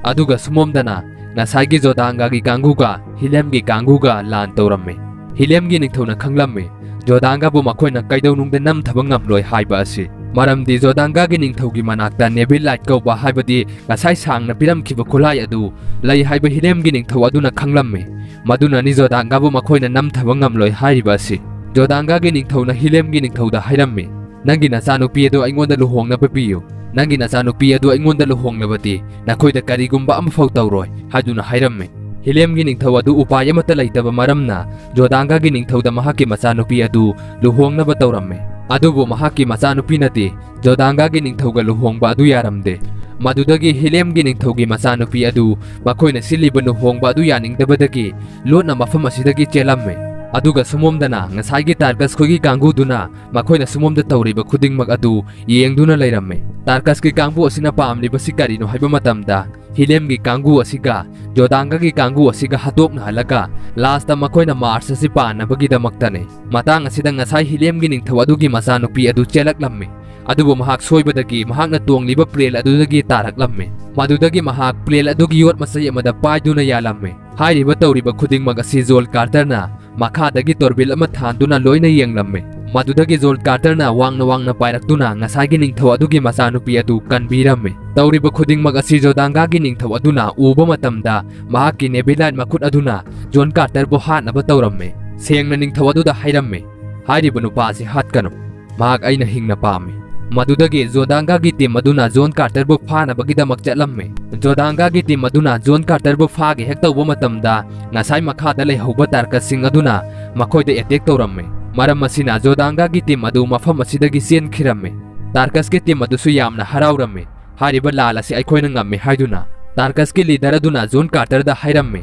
ꯑꯗꯨꯒ ꯁꯨꯃꯣꯝꯗꯅ ꯉꯁꯥꯏꯒꯤ ꯖꯣꯗꯥꯡꯒꯥꯒꯤ ꯀꯥꯡꯕꯨꯒ ꯍꯤꯂꯦꯝꯒꯤ ꯀꯥꯡꯕꯨꯒ ꯂꯥꯟ ꯇꯧꯔꯝꯃꯤ꯫ ꯍꯤꯂꯦꯝꯒꯤ ꯅꯤꯡꯊꯧꯅ ꯈꯪꯂꯝꯃꯤ ꯖꯣꯗꯥꯡꯒꯥꯕꯨ ꯃꯈꯣꯏꯅ ꯀꯩꯗꯧꯅꯨꯡꯗ ꯅꯝꯊꯕ ꯉꯝꯂꯣꯏ ꯍꯥꯏꯕ ꯑꯁꯤ, ꯃꯔꯝꯗꯤ ꯖꯣꯗꯥꯡꯒꯥꯒꯤ ꯅꯤꯡꯊꯧꯒꯤ ꯃꯅꯥꯛꯇ ꯅꯦꯕꯤꯜ ꯂꯥꯏꯠ ꯀꯧꯕ ꯍꯥꯏꯕꯗꯤ ꯉꯁꯥꯏ ꯁꯥꯡꯅ ꯄꯤꯔꯝꯈꯤꯕ ꯈꯨꯠꯂꯥꯏ ꯑꯗꯨ ꯂꯩ ꯍꯥꯏꯕ ꯍꯤꯂꯦꯝꯒꯤ ꯅꯤꯡꯊꯧ ꯑꯗꯨꯅ ꯈꯪꯂꯝꯃꯤ꯫ ꯃꯗꯨꯅꯅꯤ ꯖꯣꯗꯥꯡꯒꯥꯕꯨ ꯃꯈꯣꯏꯅ ꯅꯝꯊꯕ ꯉꯝꯂꯣꯏ ꯍꯥꯏꯔꯤꯕ ꯑꯁꯤ꯫ ꯖꯣꯗꯥꯡꯒꯥꯒꯤ ꯅꯤꯡꯊꯧꯅ ꯍꯤꯂꯦꯝꯒꯤ ꯅꯤꯡꯊꯧꯗ ꯍꯥꯏꯔꯝꯃꯤ, "ꯅꯪꯒꯤ ꯅꯆꯥꯅꯨꯄꯤ ꯑꯗꯨ ꯑꯩꯉꯣꯟꯗ ꯂꯨꯍꯣꯡꯅꯕ ꯄꯤꯌꯨ꯫ ꯅꯪꯒꯤ ꯅꯆꯥꯅꯨꯄꯤ ꯑꯗꯨ ꯑꯩꯉꯣꯟꯗ ꯂꯨꯍꯣꯡꯂꯕꯗꯤ ꯅꯈꯣꯏꯗ ꯀꯔꯤꯒꯨꯝꯕ ꯑꯃꯐꯥꯎ ꯇꯧꯔꯣꯏ" ꯍꯥꯏꯗꯨꯅ ꯍꯥꯏꯔꯝꯃꯤ꯫ ꯍꯤꯂꯦꯝꯒꯤ ꯅꯤꯡꯊꯧ ꯑꯗꯨ ꯎꯄꯥꯏ ꯑꯃꯠꯇ ꯂꯩꯇꯕ ꯃꯔꯝꯅ ꯖꯣꯗꯥꯡꯒꯥꯒꯤ ꯅꯤꯡꯊꯧꯗ ꯃꯍꯥꯛꯀꯤ ꯃꯆꯥꯅꯨꯄꯤ ꯑꯗꯨ ꯂꯨꯍꯣꯡꯅꯕ ꯇꯧꯔꯝꯃꯤ꯫ ꯑꯗꯨꯕꯨ ꯃꯍꯥꯛꯀꯤ ꯃꯆꯥꯅꯨꯄꯤꯅꯗꯤ ꯖꯣꯗꯥꯡꯒꯥꯒꯤ ꯅꯤꯡꯊꯧꯒ ꯂꯨꯍꯣꯡꯕ ꯑꯗꯨ ꯌꯥꯔꯝꯗꯦ꯫ ꯃꯗꯨꯗꯒꯤ ꯍꯤꯂꯦꯝꯒꯤ ꯅꯤꯡꯊꯧꯒꯤ ꯃꯆꯥꯅꯨꯄꯤ ꯑꯗꯨ ꯃꯈꯣꯏꯅ ꯁꯤꯜꯂꯤꯕ ꯂꯨꯍꯣꯡꯕ ꯑꯗꯨ ꯌꯥꯅꯤꯡꯗꯕꯗꯒꯤ ꯂꯣꯠꯅ ꯃꯐꯝ ꯑꯁꯤꯗꯒꯤ ꯆꯦꯜꯂꯝꯃꯤ꯫ ꯑꯗꯨꯒ ꯁꯨꯃꯣꯝꯗꯅ ꯉꯁꯥꯏꯒꯤ ꯇꯥꯔꯀꯁ ꯈꯣꯏꯒꯤ ꯀꯥꯡꯕꯨꯗꯨꯅ ꯃꯈꯣꯏꯅ ꯁꯨꯃꯣꯝꯗ ꯇꯧꯔꯤꯕ ꯈꯨꯗꯤꯡꯃꯛ ꯑꯗꯨ ꯌꯦꯡꯗꯨꯅ ꯂꯩꯔꯝꯃꯤ꯫ ꯇꯥꯔꯀꯁꯀꯤ ꯀꯥꯡꯕꯨ ꯑꯁꯤꯅ ꯄꯥꯝꯂꯤꯕꯁꯤ ꯀꯔꯤꯅꯣ ꯍꯥꯏꯕ ꯃꯇꯝꯗ, ꯍꯤꯂꯦꯝꯒꯤ ꯀꯥꯡꯕꯨ ꯑꯁꯤꯒ ꯖꯣꯗꯥꯡꯒꯥꯒꯤ ꯀꯥꯡꯕꯨ ꯑꯁꯤꯒ ꯍꯥꯠꯇꯣꯛꯅꯍꯜꯂꯒ ꯂꯥꯁꯇ ꯃꯈꯣꯏꯅ ꯃꯥꯔꯁ ꯑꯁꯤ ꯄꯥꯟꯅꯕꯒꯤꯗꯃꯛꯇꯅꯤ꯫ ꯃꯇꯥꯡ ꯑꯁꯤꯗ ꯉꯁꯥꯏ ꯍꯤꯂꯦꯝꯒꯤ ꯅꯤꯡꯊꯧ ꯑꯗꯨꯒꯤ ꯃꯆꯥꯅꯨꯄꯤ ꯑꯗꯨ ꯆꯦꯜꯂꯛꯂꯝꯃꯤ꯫ ꯑꯗꯨꯕꯨ ꯃꯍꯥꯛ ꯁꯣꯏꯕꯗꯒꯤ ꯃꯍꯥꯛꯅ ꯇꯣꯡꯂꯤꯕ ꯄ꯭ꯂꯦꯟ ꯑꯗꯨꯗꯒꯤ ꯇꯥꯔꯛꯂꯝꯃꯤ꯫ ꯃꯗꯨꯗꯒꯤ ꯃꯍꯥꯛ ꯄ꯭ꯂꯦꯟ ꯑꯗꯨꯒꯤ ꯌꯣꯠ ꯃꯆꯩ ꯑꯃꯗ ꯄꯥꯏꯗꯨꯅ ꯌꯥꯜꯂꯝꯃꯤ꯫ ꯍꯥꯏꯔꯤꯕ ꯇꯧꯔꯤꯕ ꯈꯨꯗꯤꯡꯃꯛ ꯑꯁꯤ ꯖꯣꯟ ꯀꯥꯔꯇꯔꯅ ꯃꯈꯥꯗꯒꯤ ꯇꯣꯔꯕꯤꯜ ꯑꯃ ꯊꯥꯟꯗꯨꯅ ꯂꯣꯏꯅ ꯌꯦꯡꯂꯝꯃꯤ꯫ ꯃꯗꯨꯗꯒꯤ ꯖꯣꯟ ꯀꯥꯔꯇꯔꯅ ꯋꯥꯡꯅ ꯋꯥꯡꯅ ꯄꯥꯏꯔꯛꯇꯨꯅ ꯉꯁꯥꯏꯒꯤ ꯅꯤꯡꯊꯧ ꯑꯗꯨꯒꯤ ꯃꯆꯥꯅꯨꯄꯤ ꯑꯗꯨ ꯀꯟꯕꯤꯔꯝꯃꯤ꯫ ꯇꯧꯔꯤꯕ ꯈꯨꯗꯤꯡꯃꯛ ꯑꯁꯤ ꯖꯣꯗꯥꯡꯒꯥꯒꯤ ꯅꯤꯡꯊꯧ ꯑꯗꯨꯅ ꯎꯕ ꯃꯇꯝꯗ, ꯃꯍꯥꯛꯀꯤ ꯅꯦꯕꯤꯂꯥꯏꯠ ꯃꯈꯨꯠ ꯑꯗꯨꯅ ꯖꯣꯟ ꯀꯥꯔꯇꯔꯕꯨ ꯍꯥꯠꯅꯕ ꯇꯧꯔꯝꯃꯤ꯫ ꯁꯦꯡꯅ ꯅꯤꯡꯊꯧ ꯑꯗꯨꯗ ꯍꯥꯏꯔꯝꯃꯤ, "ꯍꯥꯏꯔꯤꯕ ꯅꯨꯄꯥ ꯑꯁꯤ ꯍꯥꯠꯀꯅꯨ꯫ ꯃꯍꯥꯛ ꯑꯩꯅ ꯍꯤꯡꯅ ꯄꯥꯝꯃꯤ"꯫ ꯃꯗꯨꯗꯒꯤ ꯖꯣꯗꯥꯡꯒꯥꯒꯤ ꯇꯤꯝ ꯑꯗꯨꯅ ꯖꯣꯟ ꯀꯥꯔꯇꯔꯕꯨ ꯐꯥꯅꯕꯒꯤꯗꯃꯛ ꯆꯠꯂꯝꯃꯤ꯫ ꯖꯣꯗꯥꯡꯒꯥꯒꯤ ꯇꯤꯝ ꯑꯗꯨꯅ ꯖꯣꯟ ꯀꯥꯔꯇꯔꯕꯨ ꯐꯥꯒꯦ ꯍꯦꯛ ꯇꯧꯕ ꯃꯇꯝꯗ, ꯉꯁꯥꯏ ꯃꯈꯥꯗ ꯂꯩꯍꯧꯕ ꯇꯥꯔꯀꯁꯁꯤꯡ ꯑꯗꯨꯅ ꯃꯈꯣꯏꯗ ꯑꯦꯇꯦꯛ ꯇꯧꯔꯝꯃꯤ꯫ ꯃꯔꯝ ꯑꯁꯤꯅ ꯖꯣꯗꯥꯡꯒꯥꯒꯤ ꯇꯤꯝ ꯑꯗꯨ ꯃꯐꯝ ꯑꯁꯤꯗꯒꯤ ꯆꯦꯟꯈꯤꯔꯝꯃꯤ꯫ ꯇꯥꯔꯀꯁꯀꯤ ꯇꯤꯝ ꯑꯗꯨꯁꯨ ꯌꯥꯝꯅ ꯍꯔꯥꯎꯔꯝꯃꯤ꯫ "ꯍꯥꯏꯔꯤꯕ ꯂꯥꯟ ꯑꯁꯤ ꯑꯩꯈꯣꯏꯅ ꯉꯝꯃꯤ" ꯍꯥꯏꯗꯨꯅ꯫ ꯇꯥꯔꯀꯁꯀꯤ ꯂꯤꯗꯔ ꯑꯗꯨꯅ ꯖꯣꯟ ꯀꯥꯔꯇꯔꯗ ꯍꯥꯏꯔꯝꯃꯤ,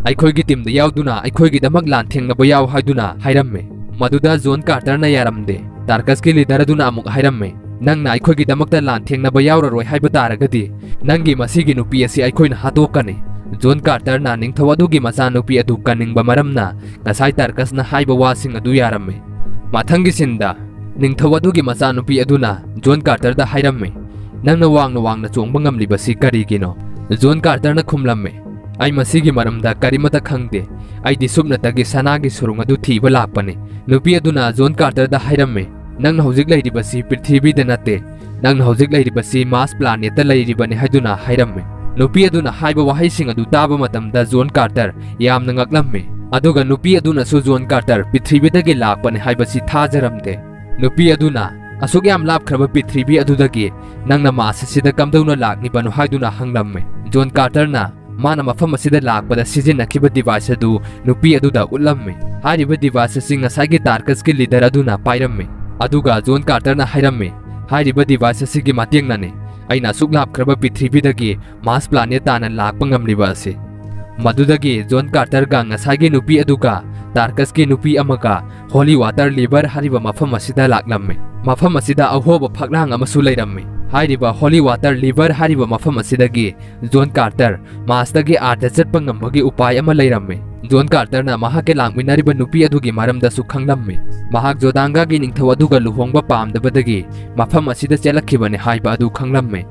"ꯑꯩꯈꯣꯏꯒꯤ ꯇꯤꯝꯗ ꯌꯥꯎꯗꯨꯅ ꯑꯩꯈꯣꯏꯒꯤꯗꯃꯛ ꯂꯥꯟ ꯊꯦꯡꯅꯕ ꯌꯥꯎ" ꯍꯥꯏꯗꯨꯅ ꯍꯥꯏꯔꯝꯃꯤ꯫ ꯃꯗꯨꯗ ꯖꯣꯟ ꯀꯥꯔꯇꯔꯅ ꯌꯥꯔꯝꯗꯦ꯫ ꯇꯥꯔꯀꯁꯀꯤ ꯂꯤꯗꯔ ꯑꯗꯨꯅ ꯑꯃꯨꯛ ꯍꯥꯏꯔꯝꯃꯤ, "ꯅꯪꯅ ꯑꯩꯈꯣꯏꯒꯤꯗꯃꯛꯇ ꯂꯥꯟ ꯊꯦꯡꯅꯕ ꯌꯥꯎꯔꯔꯣꯏ ꯍꯥꯏꯕ ꯇꯥꯔꯒꯗꯤ, ꯅꯪꯒꯤ ꯃꯁꯤꯒꯤ ꯅꯨꯄꯤ ꯑꯁꯤ ꯑꯩꯈꯣꯏꯅ ꯍꯥꯠꯇꯣꯛꯀꯅꯤ꯫" ꯖꯣꯟ ꯀꯥꯔꯇꯔꯅ ꯅꯤꯡꯊꯧ ꯑꯗꯨꯒꯤ ꯃꯆꯥꯅꯨꯄꯤ ꯑꯗꯨ ꯀꯟꯅꯤꯡꯕ ꯃꯔꯝꯅ ꯉꯁꯥꯏ ꯇꯥꯔꯀꯁꯅ ꯍꯥꯏꯕ ꯋꯥꯁꯤꯡ ꯑꯗꯨ ꯌꯥꯔꯝꯃꯤ꯫ ꯃꯊꯪꯒꯤ ꯁꯤꯟꯗ, ꯅꯤꯡꯊꯧ ꯑꯗꯨꯒꯤ ꯃꯆꯥꯅꯨꯄꯤ ꯑꯗꯨꯅ ꯖꯣꯟ ꯀꯥꯔꯇꯔꯗ ꯍꯥꯏꯔꯝꯃꯤ, "ꯅꯪꯅ ꯋꯥꯡꯅ ꯋꯥꯡꯅ ꯆꯣꯡꯕ ꯉꯝꯂꯤꯕꯁꯤ ꯀꯔꯤꯒꯤꯅꯣ?" ꯖꯣꯟ ꯀꯥꯔꯇꯔꯅ ꯈꯨꯝꯂꯝꯃꯤ, "ꯑꯩ ꯃꯁꯤꯒꯤ ꯃꯔꯝꯗ ꯀꯔꯤꯃꯠꯇ ꯈꯪꯗꯦ꯫ ꯑꯩꯗꯤ ꯁꯨꯞꯅꯇꯒꯤ ꯁꯅꯥꯒꯤ ꯁꯨꯔꯨꯡ ꯑꯗꯨ ꯊꯤꯕ ꯂꯥꯛꯄꯅꯤ꯫" ꯅꯨꯄꯤ ꯑꯗꯨꯅ ꯖꯣꯟ ꯀꯥꯔꯇꯔꯗ ꯍꯥꯏꯔꯝꯃꯤ, "ꯅꯪꯅ ꯍꯧꯖꯤꯛ ꯂꯩꯔꯤꯕꯁꯤ ꯄ꯭ꯔꯤꯊꯤꯕꯤꯗ ꯅꯠꯇꯦ꯫ ꯅꯪꯅ ꯍꯧꯖꯤꯛ ꯂꯩꯔꯤꯕꯁꯤ ꯃꯥꯔꯁ ꯄ꯭ꯂꯥꯅꯦꯠꯇ ꯂꯩꯔꯤꯕꯅꯤ" ꯍꯥꯏꯗꯨꯅ ꯍꯥꯏꯔꯝꯃꯤ꯫ ꯅꯨꯄꯤ ꯑꯗꯨꯅ ꯍꯥꯏꯕ ꯋꯥꯍꯩꯁꯤꯡ ꯑꯗꯨ ꯇꯥꯕ ꯃꯇꯝꯗ ꯖꯣꯟ ꯀꯥꯔꯇꯔ ꯌꯥꯝꯅ ꯉꯛꯂꯝꯃꯤ꯫ ꯑꯗꯨꯒ ꯅꯨꯄꯤ ꯑꯗꯨꯅꯁꯨ ꯖꯣꯟ ꯀꯥꯔꯇꯔ ꯄ꯭ꯔꯤꯊꯤꯕꯤꯗꯒꯤ ꯂꯥꯛꯄꯅꯤ ꯍꯥꯏꯕꯁꯤ ꯊꯥꯖꯔꯝꯗꯦ꯫ ꯅꯨꯄꯤ ꯑꯗꯨꯅ, "ꯑꯁꯨꯛ ꯌꯥꯝ ꯂꯥꯞꯈ꯭ꯔꯕ ꯄ꯭ꯔꯤꯊꯤꯕꯤ ꯑꯗꯨꯗꯒꯤ ꯅꯪꯅ ꯃꯥꯔꯁ ꯑꯁꯤꯗ ꯀꯝꯗꯧꯅ ꯂꯥꯛꯂꯤꯕꯅꯣ?" ꯍꯥꯏꯗꯨꯅ ꯍꯪꯂꯝꯃꯤ꯫ ꯖꯣꯟ ꯀꯥꯔꯇꯔꯅ ꯃꯥꯅ ꯃꯐꯝ ꯑꯁꯤꯗ ꯂꯥꯛꯄꯗ ꯁꯤꯖꯤꯟꯅꯈꯤꯕ ꯗꯤꯚꯥꯏꯁ ꯑꯗꯨ ꯅꯨꯄꯤ ꯑꯗꯨꯗ ꯎꯠꯂꯝꯃꯤ꯫ ꯍꯥꯏꯔꯤꯕ ꯗꯤꯚꯥꯏꯁ ꯑꯁꯤ ꯉꯁꯥꯏꯒꯤ ꯇꯥꯔꯀꯁꯀꯤ ꯂꯤꯗꯔ ꯑꯗꯨꯅ ꯄꯥꯏꯔꯝꯃꯤ꯫ ꯑꯗꯨꯒ ꯖꯣꯟ ꯀꯥꯔꯇꯔꯅ ꯍꯥꯏꯔꯝꯃꯤ, "ꯍꯥꯏꯔꯤꯕ ꯗꯤꯚꯥꯏꯁ ꯑꯁꯤꯒꯤ ꯃꯇꯦꯡꯅꯅꯤ ꯑꯩꯅ ꯑꯁꯨꯛ ꯂꯥꯞꯈ꯭ꯔꯕ ꯄ꯭ꯔꯤꯊꯤꯕꯤꯗꯒꯤ ꯃꯥꯔꯁ ꯄ꯭ꯂꯥꯅꯦꯠ ꯇꯥꯅ ꯂꯥꯛꯄ ꯉꯝꯂꯤꯕ ꯑꯁꯤ꯫" ꯃꯗꯨꯗꯒꯤ ꯖꯣꯟ ꯀꯥꯔꯇꯔꯒ ꯉꯁꯥꯏꯒꯤ ꯅꯨꯄꯤ ꯑꯗꯨꯒ ꯇꯥꯔꯀꯁꯀꯤ ꯅꯨꯄꯤ ꯑꯃꯒ ꯍꯣꯂꯤ ꯋꯥꯇꯔ ꯂꯤꯚꯔ ꯍꯥꯏꯔꯤꯕ ꯃꯐꯝ ꯑꯁꯤꯗ ꯂꯥꯛꯂꯝꯃꯤ꯫ ꯃꯐꯝ ꯑꯁꯤꯗ ꯑꯍꯣꯕ ꯐꯛꯂꯥꯡ ꯑꯃꯁꯨ ꯂꯩꯔꯝꯃꯤ꯫ ꯍꯥꯏꯔꯤꯕ ꯍꯣꯂꯤ ꯋꯥꯇꯔ ꯂꯤꯚꯔ ꯍꯥꯏꯔꯤꯕ ꯃꯐꯝ ꯑꯁꯤꯗꯒꯤ ꯖꯣꯟ ꯀꯥꯔꯇꯔ ꯃꯥꯔꯁꯇꯒꯤ ꯑꯥꯔꯊꯇ ꯆꯠꯄ ꯉꯝꯕꯒꯤ ꯎꯄꯥꯏ ꯑꯃ ꯂꯩꯔꯝꯃꯤ꯫ ꯖꯣꯟ ꯀꯥꯔꯇꯔꯅ ꯃꯍꯥꯛꯀ ꯂꯥꯛꯃꯤꯟꯅꯔꯤꯕ ꯅꯨꯄꯤ ꯑꯗꯨꯒꯤ ꯃꯔꯝꯗꯁꯨ ꯈꯪꯂꯝꯃꯤ꯫ ꯃꯍꯥꯛ ꯖꯣꯗꯥꯡꯒꯥꯒꯤ ꯅꯤꯡꯊꯧ ꯑꯗꯨꯒ ꯂꯨꯍꯣꯡꯕ ꯄꯥꯝꯗꯕꯗꯒꯤ ꯃꯐꯝ ꯑꯁꯤꯗ ꯆꯦꯜꯂꯛꯈꯤꯕꯅꯤ ꯍꯥꯏꯕ ꯑꯗꯨ ꯈꯪꯂꯝꯃꯤ꯫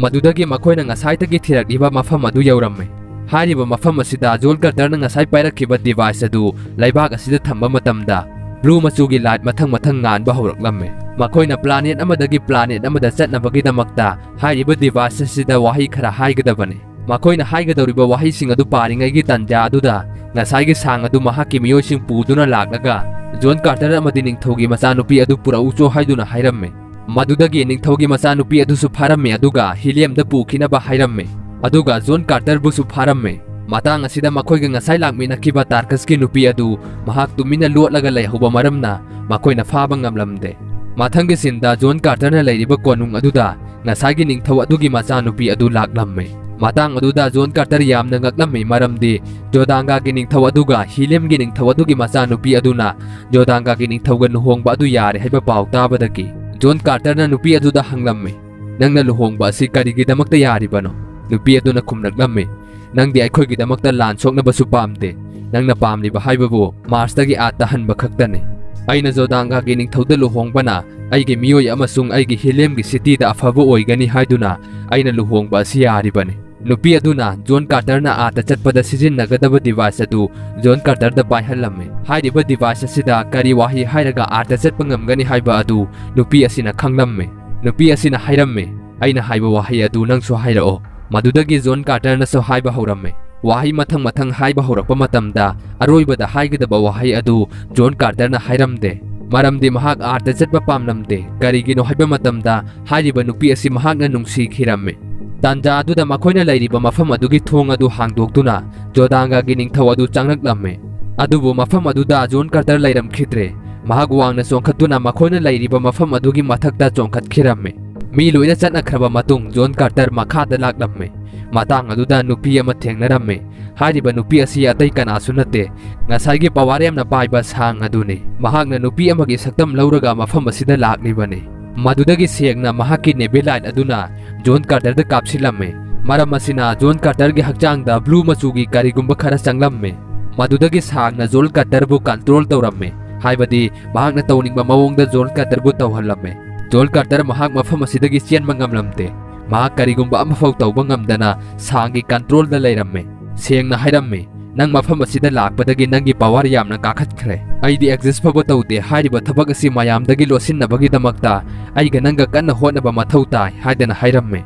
ꯃꯗꯨꯗꯒꯤ ꯃꯈꯣꯏꯅ ꯉꯁꯥꯏꯗꯒꯤ ꯊꯤꯔꯛꯂꯤꯕ ꯃꯐꯝ ꯑꯗꯨ ꯌꯧꯔꯝꯃꯤ꯫ ꯍꯥꯏꯔꯤꯕ ꯃꯐꯝ ꯑꯁꯤꯗ ꯖꯣꯟ ꯀꯥꯔꯇꯔꯅ ꯉꯁꯥꯏ ꯄꯥꯏꯔꯛꯈꯤꯕ ꯗꯤꯚꯥꯏꯁ ꯑꯗꯨ ꯂꯩꯕꯥꯛ ꯑꯁꯤꯗ ꯊꯝꯕ ꯃꯇꯝꯗ, ꯕ꯭ꯂꯨ ꯃꯆꯨꯒꯤ ꯂꯥꯏꯠ ꯃꯊꯪ ꯃꯊꯪ ꯉꯥꯟꯕ ꯍꯧꯔꯛꯂꯝꯃꯤ꯫ ꯃꯈꯣꯏꯅ ꯄ꯭ꯂꯥꯅꯦꯠ ꯑꯃꯗꯒꯤ ꯄ꯭ꯂꯥꯅꯦꯠ ꯑꯃꯗ ꯆꯠꯅꯕꯒꯤꯗꯃꯛꯇ ꯍꯥꯏꯔꯤꯕ ꯗꯤꯚꯥꯏꯁ ꯑꯁꯤꯗ ꯋꯥꯍꯩ ꯈꯔ ꯍꯥꯏꯒꯗꯕꯅꯤ꯫ ꯃꯈꯣꯏꯅ ꯍꯥꯏꯒꯗꯧꯔꯤꯕ ꯋꯥꯍꯩꯁꯤꯡ ꯑꯗꯨ ꯄꯥꯔꯤꯉꯩꯒꯤ ꯇꯥꯟꯖꯥ ꯑꯗꯨꯗ, ꯉꯁꯥꯏꯒꯤ ꯁꯥꯡ ꯑꯗꯨ ꯃꯍꯥꯛꯀꯤ ꯃꯤꯑꯣꯏꯁꯤꯡ ꯄꯨꯗꯨꯅ ꯂꯥꯛꯂꯒ, "ꯖꯣꯟ ꯀꯥꯔꯇꯔ ꯑꯃꯗꯤ ꯅꯤꯡꯊꯧꯒꯤ ꯃꯆꯥꯅꯨꯄꯤ ꯑꯗꯨ ꯄꯨꯔꯛꯎꯆꯣ" ꯍꯥꯏꯗꯨꯅ ꯍꯥꯏꯔꯝꯃꯤ꯫ ꯃꯗꯨꯗꯒꯤ ꯅꯤꯡꯊꯧꯒꯤ ꯃꯆꯥꯅꯨꯄꯤ ꯑꯗꯨꯁꯨ ꯐꯥꯔꯝꯃꯤ, ꯑꯗꯨꯒ ꯍꯤꯂꯤꯌꯝꯗ ꯄꯨꯈꯤꯅꯕ ꯍꯥꯏꯔꯝꯃꯤ, ꯑꯗꯨꯒ ꯖꯣꯟ ꯀꯥꯔꯇꯔꯕꯨꯁꯨ ꯐꯥꯔꯝꯃꯤ꯫ ꯃꯇꯥꯡ ꯑꯁꯤꯗ ꯃꯈꯣꯏꯒ ꯉꯁꯥꯏ ꯂꯥꯛꯃꯤꯟꯅꯈꯤꯕ ꯇꯥꯔꯀꯁꯀꯤ ꯅꯨꯄꯤ ꯑꯗꯨ ꯃꯍꯥꯛ ꯇꯨꯃꯤꯟꯅ ꯂꯣꯠꯂꯒ ꯂꯩꯍꯧꯕ ꯃꯔꯝꯅ ꯃꯈꯣꯏꯅ ꯐꯥꯕ ꯉꯝꯂꯝꯗꯦ꯫ ꯃꯊꯪꯒꯤ ꯁꯤꯟꯗ ꯖꯣꯟ ꯀꯥꯔꯇꯔꯅ ꯂꯩꯔꯤꯕ ꯀꯣꯅꯨꯡ ꯑꯗꯨꯗ ꯉꯁꯥꯏꯒꯤ ꯅꯤꯡꯊꯧ ꯑꯗꯨꯒꯤ ꯃꯆꯥꯅꯨꯄꯤ ꯑꯗꯨ ꯂꯥꯛꯂꯝꯃꯤ꯫ ꯃꯇꯥꯡ ꯑꯗꯨꯗ ꯖꯣꯟ ꯀꯥꯔꯇꯔ ꯌꯥꯝꯅ ꯉꯛꯂꯝꯃꯤ, ꯃꯔꯝꯗꯤ ꯖꯣꯗꯥꯡꯒꯥꯒꯤ ꯅꯤꯡꯊꯧ ꯑꯗꯨꯒ ꯍꯤꯂꯤꯌꯝꯒꯤ ꯅꯤꯡꯊꯧ ꯑꯗꯨꯒꯤ ꯃꯆꯥꯅꯨꯄꯤ ꯑꯗꯨꯅ ꯖꯣꯗꯥꯡꯒꯥꯒꯤ ꯅꯤꯡꯊꯧꯒ ꯂꯨꯍꯣꯡꯕ ꯑꯗꯨ ꯌꯥꯔꯦ ꯍꯥꯏꯕ ꯄꯥꯎ ꯇꯥꯕꯗꯒꯤ꯫ ꯖꯣꯟ ꯀꯥꯔꯇꯔꯅ ꯅꯨꯄꯤ ꯑꯗꯨꯗ ꯍꯪꯂꯝꯃꯤ, "ꯅꯪꯅ ꯂꯨꯍꯣꯡꯕ ꯑꯁꯤ ꯀꯔꯤꯒꯤꯗꯃꯛꯇ ꯌꯥꯔꯤꯕꯅꯣ?" ꯅꯨꯄꯤ ꯑꯗꯨꯅ ꯈꯨꯝꯂꯛꯂꯝꯃꯤ, "ꯅꯪꯗꯤ ꯑꯩꯈꯣꯏꯒꯤꯗꯃꯛꯇ ꯂꯥꯟ ꯁꯣꯛꯅꯕꯁꯨ ꯄꯥꯝꯗꯦ꯫ ꯅꯪꯅ ꯄꯥꯝꯂꯤꯕ ꯍꯥꯏꯕꯕꯨ ꯃꯥꯔꯁꯇꯒꯤ ꯑꯥꯔꯊ ꯍꯟꯕ ꯈꯛꯇꯅꯤ꯫ ꯑꯩꯅ ꯖꯣꯗꯥꯡꯒꯥꯒꯤ ꯅꯤꯡꯊꯧꯗ ꯂꯨꯍꯣꯡꯕꯅ ꯑꯩꯒꯤ ꯃꯤꯑꯣꯏ ꯑꯃꯁꯨꯡ ꯑꯩꯒꯤ ꯍꯤꯂꯤꯌꯝꯒꯤ ꯁꯤꯇꯤꯗ ꯑꯐꯕ ꯑꯣꯏꯒꯅꯤ ꯍꯥꯏꯗꯨꯅ ꯑꯩꯅ ꯂꯨꯍꯣꯡꯕ ꯑꯁꯤ ꯌꯥꯔꯤꯕꯅꯤ꯫" ꯅꯨꯄꯤ ꯑꯗꯨꯅ ꯖꯣꯟ ꯀꯥꯔꯇꯔꯅ ꯑꯥꯔꯊ ꯆꯠꯄꯗ ꯁꯤꯖꯤꯟꯅꯒꯗꯕ ꯗꯤꯚꯥꯏꯁ ꯑꯗꯨ ꯖꯣꯟ ꯀꯥꯔꯇꯔꯗ ꯄꯥꯏꯍꯜꯂꯝꯃꯤ꯫ ꯍꯥꯏꯔꯤꯕ ꯗꯤꯚꯥꯏꯁ ꯑꯁꯤꯗ ꯀꯔꯤ ꯋꯥꯍꯩ ꯍꯥꯏꯔꯒ ꯑꯥꯔꯊ ꯆꯠꯄ ꯉꯝꯒꯅꯤ ꯍꯥꯏꯕ ꯑꯗꯨ ꯅꯨꯄꯤ ꯑꯁꯤꯅ ꯈꯪꯂꯝꯃꯤ꯫ ꯅꯨꯄꯤ ꯑꯁꯤꯅ ꯍꯥꯏꯔꯝꯃꯤ, "ꯑꯩꯅ ꯍꯥꯏꯕ ꯋꯥꯍꯩ ꯑꯗꯨ ꯅꯪꯁꯨ ꯍꯥꯏꯔꯛꯑꯣ꯫" ꯃꯗꯨꯗꯒꯤ ꯖꯣꯟ ꯀꯥꯔꯇꯔꯅꯁꯨ ꯍꯥꯏꯕ ꯍꯧꯔꯝꯃꯤ꯫ ꯋꯥꯍꯩ ꯃꯊꯪ ꯃꯊꯪ ꯍꯥꯏꯕ ꯍꯧꯔꯛꯄ ꯃꯇꯝꯗ, ꯑꯔꯣꯏꯕꯗ ꯍꯥꯏꯒꯗꯕ ꯋꯥꯍꯩ ꯑꯗꯨ ꯖꯣꯟ ꯀꯥꯔꯇꯔꯅ ꯍꯥꯏꯔꯝꯗꯦ, ꯃꯔꯝꯗꯤ ꯃꯍꯥꯛ ꯑꯥꯔꯊ ꯆꯠꯄ ꯄꯥꯝꯂꯝꯗꯦ꯫ ꯀꯔꯤꯒꯤꯅꯣ ꯍꯥꯏꯕ ꯃꯇꯝꯗ, ꯍꯥꯏꯔꯤꯕ ꯅꯨꯄꯤ ꯑꯁꯤ ꯃꯍꯥꯛꯅ ꯅꯨꯡꯁꯤꯈꯤꯔꯝꯃꯤ꯫ ꯇꯥꯟꯖꯥ ꯑꯗꯨꯗ ꯃꯈꯣꯏꯅ ꯂꯩꯔꯤꯕ ꯃꯐꯝ ꯑꯗꯨꯒꯤ ꯊꯣꯡ ꯑꯗꯨ ꯍꯥꯡꯗꯣꯛꯇꯨꯅ ꯖꯣꯗꯥꯡꯒꯥꯒꯤ ꯅꯤꯡꯊꯧ ꯑꯗꯨ ꯆꯪꯂꯛꯂꯝꯃꯤ꯫ ꯑꯗꯨꯕꯨ ꯃꯐꯝ ꯑꯗꯨꯗ ꯖꯣꯟ ꯀꯥꯔꯇꯔ ꯂꯩꯔꯝꯈꯤꯗ꯭ꯔꯦ꯫ ꯃꯍꯥꯛ ꯋꯥꯡꯅ ꯆꯣꯡꯈꯠꯇꯨꯅ ꯃꯈꯣꯏꯅ ꯂꯩꯔꯤꯕ ꯃꯐꯝ ꯑꯗꯨꯒꯤ ꯃꯊꯛꯇ ꯆꯣꯡꯈꯠꯈꯤꯔꯝꯃꯤ꯫ ꯃꯤ ꯂꯣꯏꯅ ꯆꯠꯅꯈ꯭ꯔꯕ ꯃꯇꯨꯡ ꯖꯣꯟ ꯀꯥꯔꯇꯔ ꯃꯈꯥꯗ ꯂꯥꯛꯂꯝꯃꯤ꯫ ꯃꯇꯥꯡ ꯑꯗꯨꯗ ꯅꯨꯄꯤ ꯑꯃ ꯊꯦꯡꯅꯔꯝꯃꯤ꯫ ꯍꯥꯏꯔꯤꯕ ꯅꯨꯄꯤ ꯑꯁꯤ ꯑꯇꯩ ꯀꯅꯥꯁꯨ ꯅꯠꯇꯦ, ꯉꯁꯥꯏꯒꯤ ꯄꯋꯥꯔ ꯌꯥꯝꯅ ꯄꯥꯏꯕ ꯁꯥꯡ ꯑꯗꯨꯅꯤ꯫ ꯃꯍꯥꯛꯅ ꯅꯨꯄꯤ ꯑꯃꯒꯤ ꯁꯛꯇꯝ ꯂꯧꯔꯒ ꯃꯐꯝ ꯑꯁꯤꯗ ꯂꯥꯛꯂꯤꯕꯅꯤ꯫ ꯃꯗꯨꯗꯒꯤ ꯁꯦꯡꯅ ꯃꯍꯥꯛꯀꯤ ꯅꯦꯕꯤꯂꯥꯏꯠ ꯑꯗꯨꯅ ꯖꯣꯟ ꯀꯥꯔꯇꯔꯗ ꯀꯥꯞꯁꯤꯜꯂꯝꯃꯤ꯫ ꯃꯔꯝ ꯑꯁꯤꯅ ꯖꯣꯟ ꯀꯥꯔꯇꯔꯒꯤ ꯍꯛꯆꯥꯡꯗ ꯕ꯭ꯂꯨ ꯃꯆꯨꯒꯤ ꯀꯔꯤꯒꯨꯝꯕ ꯈꯔ ꯆꯪꯂꯝꯃꯤ꯫ ꯃꯗꯨꯗꯒꯤ ꯁꯥꯡꯅ ꯖꯣꯟ ꯀꯥꯔꯇꯔꯕꯨ ꯀꯟꯇ꯭ꯔꯣꯜ ꯇꯧꯔꯝꯃꯤ, ꯍꯥꯏꯕꯗꯤ ꯃꯍꯥꯛꯅ ꯇꯧꯅꯤꯡꯕ ꯃꯑꯣꯡꯗ ꯖꯣꯟ ꯀꯥꯔꯇꯔꯕꯨ ꯇꯧꯍꯜꯂꯝꯃꯤ꯫ ꯖꯣꯟ ꯀꯥꯔꯇꯔ ꯃꯍꯥꯛ ꯃꯐꯝ ꯑꯁꯤꯗꯒꯤ ꯆꯦꯟꯕ ꯉꯝꯂꯝꯗꯦ꯫ ꯃꯍꯥꯛ ꯀꯔꯤꯒꯨꯝꯕ ꯑꯃꯐꯥꯎ ꯇꯧꯕ ꯉꯝꯗꯅ ꯁꯥꯡꯒꯤ ꯀꯟꯇ꯭ꯔꯣꯜꯗ ꯂꯩꯔꯝꯃꯤ꯫ ꯁꯦꯡꯅ ꯍꯥꯏꯔꯝꯃꯤ, "ꯅꯪ ꯃꯐꯝ ꯑꯁꯤꯗ ꯂꯥꯛꯄꯗꯒꯤ ꯅꯪꯒꯤ ꯄꯋꯥꯔ ꯌꯥꯝꯅ ꯀꯥꯈꯠꯈ꯭ꯔꯦ꯫ ꯑꯩꯗꯤ ꯑꯦꯛꯖꯤꯁ ꯐꯥꯎꯕ ꯇꯧꯗꯦ꯫ ꯍꯥꯏꯔꯤꯕ ꯊꯕꯛ ꯑꯁꯤ ꯃꯌꯥꯝꯗꯒꯤ ꯂꯣꯠꯁꯤꯟꯅꯕꯒꯤꯗꯃꯛꯇ ꯑꯩꯒ ꯅꯪꯒ ꯀꯟꯅ ꯍꯣꯠꯅꯕ ꯃꯊꯧ ꯇꯥꯏ" ꯍꯥꯏꯗꯅ ꯍꯥꯏꯔꯝꯃꯤ꯫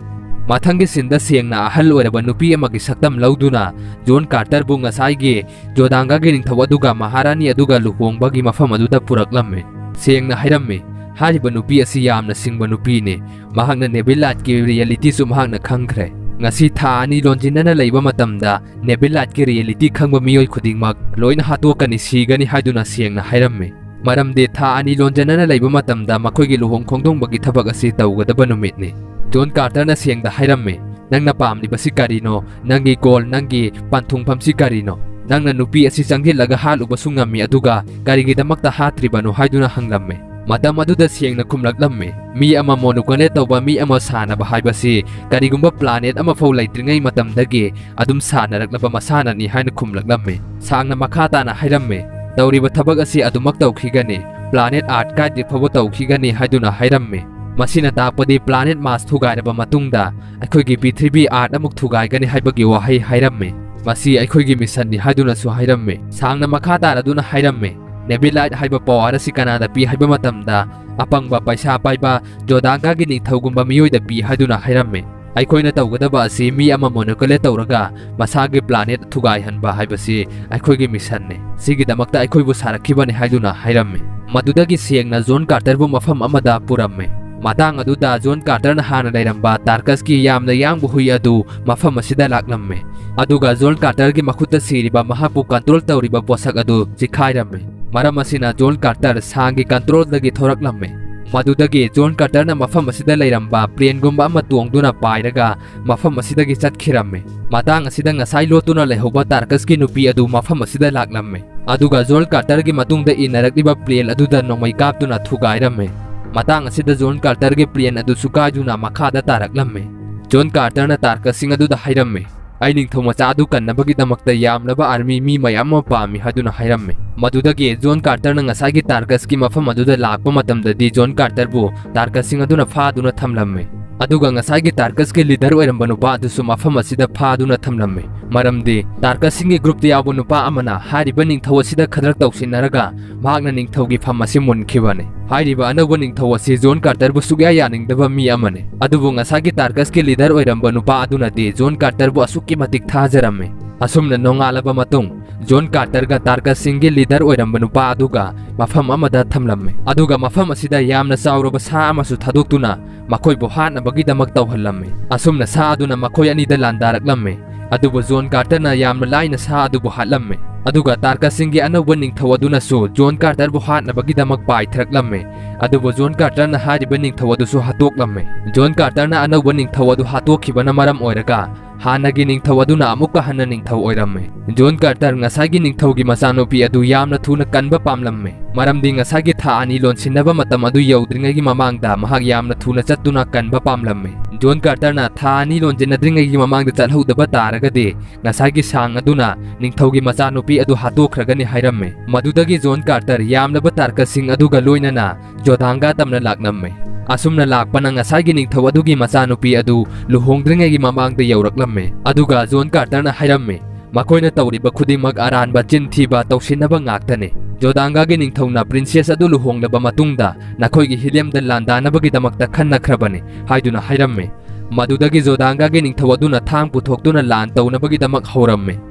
ꯃꯊꯪꯒꯤ ꯁꯤꯟꯗ ꯁꯦꯡꯅ ꯑꯍꯜ ꯑꯣꯏꯔꯕ ꯅꯨꯄꯤ ꯑꯃꯒꯤ ꯁꯛꯇꯝ ꯂꯧꯗꯨꯅ ꯖꯣꯟ ꯀꯥꯔꯇꯔꯕꯨ ꯉꯁꯥꯏꯒꯤ ꯖꯣꯗꯥꯡꯒꯥꯒꯤ ꯅꯤꯡꯊꯧ ꯑꯗꯨꯒ ꯃꯍꯥꯔꯥꯅꯤ ꯑꯗꯨꯒ ꯂꯨꯍꯣꯡꯕꯒꯤ ꯃꯐꯝ ꯑꯗꯨꯗ ꯄꯨꯔꯛꯂꯝꯃꯤ꯫ ꯁꯦꯡꯅ ꯍꯥꯏꯔꯝꯃꯤ, ꯍꯥꯏꯔꯤꯕ ꯅꯨꯄꯤ ꯑꯁꯤ ꯌꯥꯝꯅ ꯁꯤꯡꯕ ꯅꯨꯄꯤꯅꯤ꯫ ꯃꯍꯥꯛꯅ ꯅꯦꯕꯤꯂꯥꯏꯠꯀꯤ ꯔꯤꯌꯦꯂꯤꯇꯤꯁꯨ ꯃꯍꯥꯛꯅ ꯈꯪꯈ꯭ꯔꯦ꯫ ꯉꯁꯤ ꯊꯥ ꯑꯅꯤ ꯂꯣꯟꯖꯤꯟꯅꯅ ꯂꯩꯕ ꯃꯇꯝꯗ ꯅꯦꯕꯤꯂꯥꯏꯠꯀꯤ ꯔꯤꯌꯦꯂꯤꯇꯤ ꯈꯪꯕ ꯃꯤꯑꯣꯏ ꯈꯨꯗꯤꯡꯃꯛ ꯂꯣꯏꯅ ꯍꯥꯠꯇꯣꯛꯀꯅꯤ, ꯁꯤꯒꯅꯤ ꯍꯥꯏꯗꯨꯅ ꯁꯦꯡꯅ ꯍꯥꯏꯔꯝꯃꯤ꯫ ꯃꯔꯝꯗꯤ ꯊꯥ ꯑꯅꯤ ꯂꯣꯟꯖꯤꯟꯅꯅ ꯂꯩꯕ ꯃꯇꯝꯗ ꯃꯈꯣꯏꯒꯤ ꯂꯨꯍꯣꯡ ꯈꯣꯡꯗꯣꯡꯕꯒꯤ ꯊꯕꯛ ꯑꯁꯤ ꯇꯧꯒꯗꯕ ꯅꯨꯃꯤꯠꯅꯤ꯫ ꯖꯣꯟ ꯀꯥꯔꯇꯔꯅ ꯁꯦꯡꯅ ꯍꯥꯏꯔꯝꯃꯤ, "ꯅꯪꯅ ꯄꯥꯝꯂꯤꯕꯁꯤ ꯀꯔꯤꯅꯣ? ꯅꯪꯒꯤ ꯒꯣꯜ, ꯅꯪꯒꯤ ꯄꯟꯊꯨꯡꯐꯝꯁꯤ ꯀꯔꯤꯅꯣ? ꯅꯪꯅ ꯅꯨꯄꯤ ꯑꯁꯤ ꯆꯪꯁꯤꯜꯂꯒ ꯍꯥꯠꯂꯨꯕꯁꯨ ꯉꯝꯃꯤ, ꯑꯗꯨꯒ ꯀꯔꯤꯒꯤꯗꯃꯛꯇ ꯍꯥꯠꯇ꯭ꯔꯤꯕꯅꯣ?" ꯍꯥꯏꯗꯨꯅ ꯍꯪꯂꯝꯃꯤ꯫ ꯃꯇꯝ ꯑꯗꯨꯗ ꯁꯦꯡꯅ ꯈꯨꯝꯂꯛꯂꯝꯃꯤ, "ꯃꯤ ꯑꯃ ꯃꯣꯅꯣꯀꯣꯂꯦꯠ ꯇꯧꯕ, ꯃꯤ ꯑꯃ ꯁꯥꯟꯅꯕ ꯍꯥꯏꯕꯁꯤ ꯀꯔꯤꯒꯨꯝꯕ ꯄ꯭ꯂꯥꯅꯦꯠ ꯑꯃꯐꯥꯎ ꯂꯩꯇ꯭ꯔꯤꯉꯩ ꯃꯇꯝꯗꯒꯤ ꯑꯗꯨꯝ ꯁꯥꯟꯅꯔꯛꯂꯕ ꯃꯁꯥꯟꯅꯅꯤ" ꯍꯥꯏꯅ ꯈꯨꯝꯂꯛꯂꯝꯃꯤ꯫ ꯁꯥꯡꯅ ꯃꯈꯥ ꯇꯥꯅ ꯍꯥꯏꯔꯝꯃꯤ, "ꯇꯧꯔꯤꯕ ꯊꯕꯛ ꯑꯁꯤ ꯑꯗꯨꯃꯛ ꯇꯧꯈꯤꯒꯅꯤ, ꯄ꯭ꯂꯥꯅꯦꯠ ꯑꯥꯔꯠ ꯀꯥꯏꯗ꯭ꯔꯤ ꯐꯥꯎꯕ ꯇꯧꯈꯤꯒꯅꯤ" ꯍꯥꯏꯗꯨꯅ ꯍꯥꯏꯔꯝꯃꯤ꯫ ꯃꯁꯤꯅ ꯇꯥꯛꯄꯗꯤ ꯄ꯭ꯂꯥꯅꯦꯠ ꯃꯥꯁ ꯊꯨꯒꯥꯏꯔꯕ ꯃꯇꯨꯡꯗ ꯑꯩꯈꯣꯏꯒꯤ ꯄ꯭ꯔꯤꯊꯤꯕꯤ ꯑꯥꯔꯠ ꯑꯃꯨꯛ ꯊꯨꯒꯥꯏꯒꯅꯤ ꯍꯥꯏꯕꯒꯤ ꯋꯥꯍꯩ ꯍꯥꯏꯔꯝꯃꯤ꯫ "ꯃꯁꯤ ꯑꯩꯈꯣꯏꯒꯤ ꯃꯤꯁꯟꯅꯤ" ꯍꯥꯏꯗꯨꯅꯁꯨ ꯍꯥꯏꯔꯝꯃꯤ꯫ ꯁꯥꯡꯅ ꯃꯈꯥ ꯇꯥꯔꯗꯨꯅ ꯍꯥꯏꯔꯝꯃꯤ, "ꯅꯦꯕꯤꯂꯥꯏꯠ ꯍꯥꯏꯕ ꯄꯋꯥꯔ ꯑꯁꯤ ꯀꯅꯥꯗ ꯄꯤ ꯍꯥꯏꯕ ꯃꯇꯝꯗ, ꯑꯄꯪꯕ, ꯄꯩꯁꯥ ꯄꯥꯏꯕ ꯖꯣꯗꯥꯡꯒꯥꯒꯤ ꯅꯤꯡꯊꯧꯒꯨꯝꯕ ꯃꯤꯑꯣꯏꯗ ꯄꯤ" ꯍꯥꯏꯗꯨꯅ ꯍꯥꯏꯔꯝꯃꯤ꯫ "ꯑꯩꯈꯣꯏꯅ ꯇꯧꯒꯗꯕ ꯑꯁꯤ ꯃꯤ ꯑꯃ ꯃꯣꯅꯣꯀꯣꯂꯦꯠ ꯇꯧꯔꯒ ꯃꯁꯥꯒꯤ ꯄ꯭ꯂꯥꯅꯦꯠ ꯊꯨꯒꯥꯏꯍꯟꯕ ꯍꯥꯏꯕꯁꯤ ꯑꯩꯈꯣꯏꯒꯤ ꯃꯤꯁꯟꯅꯤ꯫ ꯁꯤꯒꯤꯗꯃꯛꯇ ꯑꯩꯈꯣꯏꯕꯨ ꯁꯥꯔꯛꯈꯤꯕꯅꯤ" ꯍꯥꯏꯗꯨꯅ ꯍꯥꯏꯔꯝꯃꯤ꯫ ꯃꯗꯨꯗꯒꯤ ꯁꯦꯡꯅ ꯖꯣꯟ ꯀꯥꯔꯇꯔꯕꯨ ꯃꯐꯝ ꯑꯃꯗ ꯄꯨꯔꯝꯃꯤ꯫ ꯃꯇꯥꯡ ꯑꯗꯨꯗ ꯖꯣꯟ ꯀꯥꯔꯇꯔꯅ ꯍꯥꯟꯅ ꯂꯩꯔꯝꯕ ꯇꯥꯔꯀꯁꯀꯤ ꯌꯥꯝꯅ ꯌꯥꯡꯕ ꯍꯨꯏ ꯑꯗꯨ ꯃꯐꯝ ꯑꯁꯤꯗ ꯂꯥꯛꯂꯝꯃꯤ, ꯑꯗꯨꯒ ꯖꯣꯟ ꯀꯥꯔꯇꯔꯒꯤ ꯃꯈꯨꯠꯇ ꯁꯤꯔꯤꯕ ꯃꯍꯥꯛꯄꯨ ꯀꯟꯇ꯭ꯔꯣꯜ ꯇꯧꯔꯤꯕ ꯄꯣꯠꯁꯛ ꯑꯗꯨ ꯆꯤꯈꯥꯏꯔꯝꯃꯤ꯫ ꯃꯔꯝ ꯑꯁꯤꯅ ꯖꯣꯟ ꯀꯥꯔꯇꯔ ꯁꯥꯡꯒꯤ ꯀꯟꯇ꯭ꯔꯣꯜꯗꯒꯤ ꯊꯣꯔꯛꯂꯝꯃꯤ꯫ ꯃꯗꯨꯗꯒꯤ ꯖꯣꯟ ꯀꯥꯔꯇꯔꯅ ꯃꯐꯝ ꯑꯁꯤꯗ ꯂꯩꯔꯝꯕ ꯄ꯭ꯂꯦꯟꯒꯨꯝꯕ ꯑꯃ ꯇꯣꯡꯗꯨꯅ ꯄꯥꯏꯔꯒ ꯃꯐꯝ ꯑꯁꯤꯗꯒꯤ ꯆꯠꯈꯤꯔꯝꯃꯤ꯫ ꯃꯇꯥꯡ ꯑꯁꯤꯗ ꯉꯁꯥꯏ ꯂꯣꯠꯇꯨꯅ ꯂꯩꯍꯧꯕ ꯇꯥꯔꯀꯁꯀꯤ ꯅꯨꯄꯤ ꯑꯗꯨ ꯃꯐꯝ ꯑꯁꯤꯗ ꯂꯥꯛꯂꯝꯃꯤ, ꯑꯗꯨꯒ ꯖꯣꯟ ꯀꯥꯔꯇꯔꯒꯤ ꯃꯇꯨꯡꯗ ꯏꯟꯅꯔꯛꯂꯤꯕ ꯄ꯭ꯂꯦꯟ ꯑꯗꯨꯗ ꯅꯣꯡꯃꯩ ꯀꯥꯞꯇꯨꯅ ꯊꯨꯒꯥꯏꯔꯝꯃꯤ꯫ ꯃꯇꯥꯡ ꯑꯁꯤꯗ ꯖꯣꯟ ꯀꯥꯔꯇꯔꯒꯤ ꯄ꯭ꯂꯦꯟ ꯑꯗꯨꯁꯨ ꯀꯥꯏꯗꯨꯅ ꯃꯈꯥꯗ ꯇꯥꯔꯛꯂꯝꯃꯤ꯫ ꯖꯣꯟ ꯀꯥꯔꯇꯔꯅ ꯇꯥꯔꯀꯁꯁꯤꯡ ꯑꯗꯨꯗ ꯍꯥꯏꯔꯝꯃꯤ, "ꯑꯩ ꯅꯤꯡꯊꯧ ꯃꯆꯥ ꯑꯗꯨ ꯀꯟꯅꯕꯒꯤꯗꯃꯛꯇ ꯌꯥꯝꯂꯕ ꯑꯥꯔꯃꯤ ꯃꯤ ꯃꯌꯥꯝ ꯑꯃ ꯄꯥꯝꯃꯤ" ꯍꯥꯏꯗꯨꯅ ꯍꯥꯏꯔꯝꯃꯤ꯫ ꯃꯗꯨꯗꯒꯤ ꯖꯣꯟ ꯀꯥꯔꯇꯔꯅ ꯉꯁꯥꯏꯒꯤ ꯇꯥꯔꯀꯁꯀꯤ ꯃꯐꯝ ꯑꯗꯨꯗ ꯂꯥꯛꯄ ꯃꯇꯝꯗꯗꯤ ꯖꯣꯟ ꯀꯥꯔꯇꯔꯕꯨ ꯇꯥꯔꯀꯁꯁꯤꯡ ꯑꯗꯨꯅ ꯐꯥꯗꯨꯅ ꯊꯝꯂꯝꯃꯤ꯫ ꯑꯗꯨꯒ ꯉꯁꯥꯏꯒꯤ ꯇꯥꯔꯀꯁꯀꯤ ꯂꯤꯗꯔ ꯑꯣꯏꯔꯝꯕ ꯅꯨꯄꯥ ꯑꯗꯨꯁꯨ ꯃꯐꯝ ꯑꯁꯤꯗ ꯐꯥꯗꯨꯅ ꯊꯝꯂꯝꯃꯤ꯫ ꯃꯔꯝꯗꯤ ꯇꯥꯔꯀꯁꯁꯤꯡꯒꯤ ꯒ꯭ꯔꯨꯞꯇ ꯌꯥꯎꯕ ꯅꯨꯄꯥ ꯑꯃꯅ ꯍꯥꯏꯔꯤꯕ ꯅꯤꯡꯊꯧ ꯑꯁꯤꯗ ꯈꯗ꯭ꯔꯛ ꯇꯧꯁꯤꯟꯅꯔꯒ ꯃꯍꯥꯛꯅ ꯅꯤꯡꯊꯧꯒꯤ ꯐꯝ ꯑꯁꯤ ꯃꯨꯟꯈꯤꯕꯅꯤ꯫ ꯍꯥꯏꯔꯤꯕ ꯑꯅꯧꯕ ꯅꯤꯡꯊꯧ ꯑꯁꯤ ꯖꯣꯟ ꯀꯥꯔꯇꯔꯕꯨ ꯁꯨꯛꯌꯥ ꯌꯥꯅꯤꯡꯗꯕ ꯃꯤ ꯑꯃꯅꯤ꯫ ꯑꯗꯨꯕꯨ ꯉꯁꯥꯏꯒꯤ ꯇꯥꯔꯀꯁꯀꯤ ꯂꯤꯗꯔ ꯑꯣꯏꯔꯝꯕ ꯅꯨꯄꯥ ꯑꯗꯨꯅꯗꯤ ꯖꯣꯟ ꯀꯥꯔꯇꯔꯕꯨ ꯑꯁꯨꯛꯀꯤ ꯃꯇꯤꯛ ꯊꯥꯖꯔꯝꯃꯤ꯫ ꯑꯁꯨꯝꯅ ꯅꯣꯡꯉꯥꯜꯂꯕ ꯃꯇꯨꯡ, ꯖꯣꯟ ꯀꯥꯔꯇꯔꯒ ꯇꯥꯔꯀꯁꯁꯤꯡꯒꯤ ꯂꯤꯗꯔ ꯑꯣꯏꯔꯝꯕ ꯅꯨꯄꯥ ꯑꯗꯨꯒ ꯃꯐꯝ ꯑꯃꯗ ꯊꯝꯂꯝꯃꯤ꯫ ꯑꯗꯨꯒ ꯃꯐꯝ ꯑꯁꯤꯗ ꯌꯥꯝꯅ ꯆꯥꯎꯔꯕ ꯁꯥ ꯑꯃꯁꯨ ꯊꯥꯗꯣꯛꯇꯨꯅ ꯃꯈꯣꯏꯕꯨ ꯍꯥꯠꯅꯕꯒꯤꯗꯃꯛ ꯇꯧꯍꯜꯂꯝꯃꯤ꯫ ꯑꯁꯨꯝꯅ ꯁꯥ ꯑꯗꯨꯅ ꯃꯈꯣꯏ ꯑꯅꯤꯗ ꯂꯥꯟꯗꯥꯔꯛꯂꯝꯃꯤ꯫ ꯑꯗꯨꯕꯨ ꯖꯣꯟ ꯀꯥꯔꯇꯔꯅ ꯌꯥꯝꯅ ꯂꯥꯏꯅ ꯁꯥ ꯑꯗꯨꯕꯨ ꯍꯥꯠꯂꯝꯃꯤ꯫ ꯑꯗꯨꯒ ꯇꯥꯔꯀꯁꯁꯤꯡꯒꯤ ꯑꯅꯧꯕ ꯅꯤꯡꯊꯧ ꯑꯗꯨꯅꯁꯨ ꯖꯣꯟ ꯀꯥꯔꯇꯔꯕꯨ ꯍꯥꯠꯅꯕꯒꯤꯗꯃꯛ ꯄꯥꯏꯊꯔꯛꯂꯝꯃꯤ꯫ ꯑꯗꯨꯕꯨ ꯖꯣꯟ ꯀꯥꯔꯇꯔꯅ ꯍꯥꯏꯔꯤꯕ ꯅꯤꯡꯊꯧ ꯑꯗꯨꯁꯨ ꯍꯥꯠꯇꯣꯛꯂꯝꯃꯤ꯫ ꯖꯣꯟ ꯀꯥꯔꯇꯔꯅ ꯑꯅꯧꯕ ꯅꯤꯡꯊꯧ ꯑꯗꯨ ꯍꯥꯠꯇꯣꯛꯈꯤꯕꯅ ꯃꯔꯝ ꯑꯣꯏꯔꯒ ꯍꯥꯟꯅꯒꯤ ꯅꯤꯡꯊꯧ ꯑꯗꯨꯅ ꯑꯃꯨꯛꯀ ꯍꯟꯅ ꯅꯤꯡꯊꯧ ꯑꯣꯏꯔꯝꯃꯤ꯫ ꯖꯣꯟ ꯀꯥꯔꯇꯔ ꯉꯁꯥꯏꯒꯤ ꯅꯤꯡꯊꯧꯒꯤ ꯃꯆꯥꯅꯨꯄꯤ ꯑꯗꯨ ꯌꯥꯝꯅ ꯊꯨꯅ ꯀꯟꯕ ꯄꯥꯝꯂꯝꯃꯤ, ꯃꯔꯝꯗꯤ ꯉꯁꯥꯏꯒꯤ ꯊꯥ ꯑꯅꯤ ꯂꯣꯟꯁꯤꯟꯅꯕ ꯃꯇꯝ ꯑꯗꯨ ꯌꯧꯗ꯭ꯔꯤꯉꯩꯒꯤ ꯃꯃꯥꯡꯗ ꯃꯍꯥꯛ ꯌꯥꯝꯅ ꯊꯨꯅ ꯆꯠꯇꯨꯅ ꯀꯟꯕ ꯄꯥꯝꯂꯝꯃꯤ꯫ ꯖꯣꯟ ꯀꯥꯔꯇꯔꯅ ꯊꯥ ꯑꯅꯤ ꯂꯣꯟꯁꯤꯟꯅꯗ꯭ꯔꯤꯉꯩꯒꯤ ꯃꯃꯥꯡꯗ ꯆꯠꯍꯧꯗꯕ ꯇꯥꯔꯒꯗꯤ ꯉꯁꯥꯏꯒꯤ ꯁꯥꯡ ꯑꯗꯨꯅ ꯅꯤꯡꯊꯧꯒꯤ ꯃꯆꯥꯅꯨꯄꯤ ꯑꯗꯨ ꯍꯥꯠꯇꯣꯛꯈ꯭ꯔꯒꯅꯤ ꯍꯥꯏꯔꯝꯃꯤ꯫ ꯃꯗꯨꯗꯒꯤ ꯖꯣꯟ ꯀꯥꯔꯇꯔ ꯌꯥꯝꯂꯕ ꯇꯥꯔꯀꯁꯁꯤꯡ ꯑꯗꯨꯒ ꯂꯣꯏꯅꯅ ꯖꯣꯗꯥꯡꯒꯥ ꯇꯝꯅ ꯂꯥꯛꯂꯝꯃꯤ꯫ ꯑꯁꯨꯝꯅ ꯂꯥꯛꯄꯅ ꯉꯁꯥꯏꯒꯤ ꯅꯤꯡꯊꯧ ꯑꯗꯨꯒꯤ ꯃꯆꯥꯅꯨꯄꯤ ꯑꯗꯨ ꯂꯨꯍꯣꯡꯗ꯭ꯔꯤꯉꯩꯒꯤ ꯃꯃꯥꯡꯗ ꯌꯧꯔꯛꯂꯝꯃꯤ꯫ ꯑꯗꯨꯒ ꯖꯣꯟ ꯀꯥꯔꯇꯔꯅ ꯍꯥꯏꯔꯝꯃꯤ, "ꯃꯈꯣꯏꯅ ꯇꯧꯔꯤꯕ ꯈꯨꯗꯤꯡꯃꯛ ꯑꯔꯥꯟꯕ ꯆꯤꯟ ꯊꯤꯕ ꯇꯧꯁꯤꯟꯅꯕ ꯉꯥꯛꯇꯅꯤ꯫ ꯖꯣꯗꯥꯡꯒꯥꯒꯤ ꯅꯤꯡꯊꯧꯅ ꯄ꯭ꯔꯤꯟꯁꯦꯁ ꯑꯗꯨ ꯂꯨꯍꯣꯡꯂꯕ ꯃꯇꯨꯡꯗ ꯅꯈꯣꯏꯒꯤ ꯍꯤꯂꯦꯝꯗ ꯂꯥꯟꯗꯥꯅꯕꯒꯤꯗꯃꯛꯇ ꯈꯟꯅꯈ꯭ꯔꯕꯅꯤ" ꯍꯥꯏꯗꯨꯅ ꯍꯥꯏꯔꯝꯃꯤ꯫ ꯃꯗꯨꯗꯒꯤ ꯖꯣꯗꯥꯡꯒꯥꯒꯤ ꯅꯤꯡꯊꯧ ꯑꯗꯨꯅ ꯊꯥꯡ ꯄꯨꯊꯣꯛꯇꯨꯅ ꯂꯥꯟ ꯇꯧꯅꯕꯒꯤꯗꯃꯛ ꯍꯧꯔꯝꯃꯤ꯫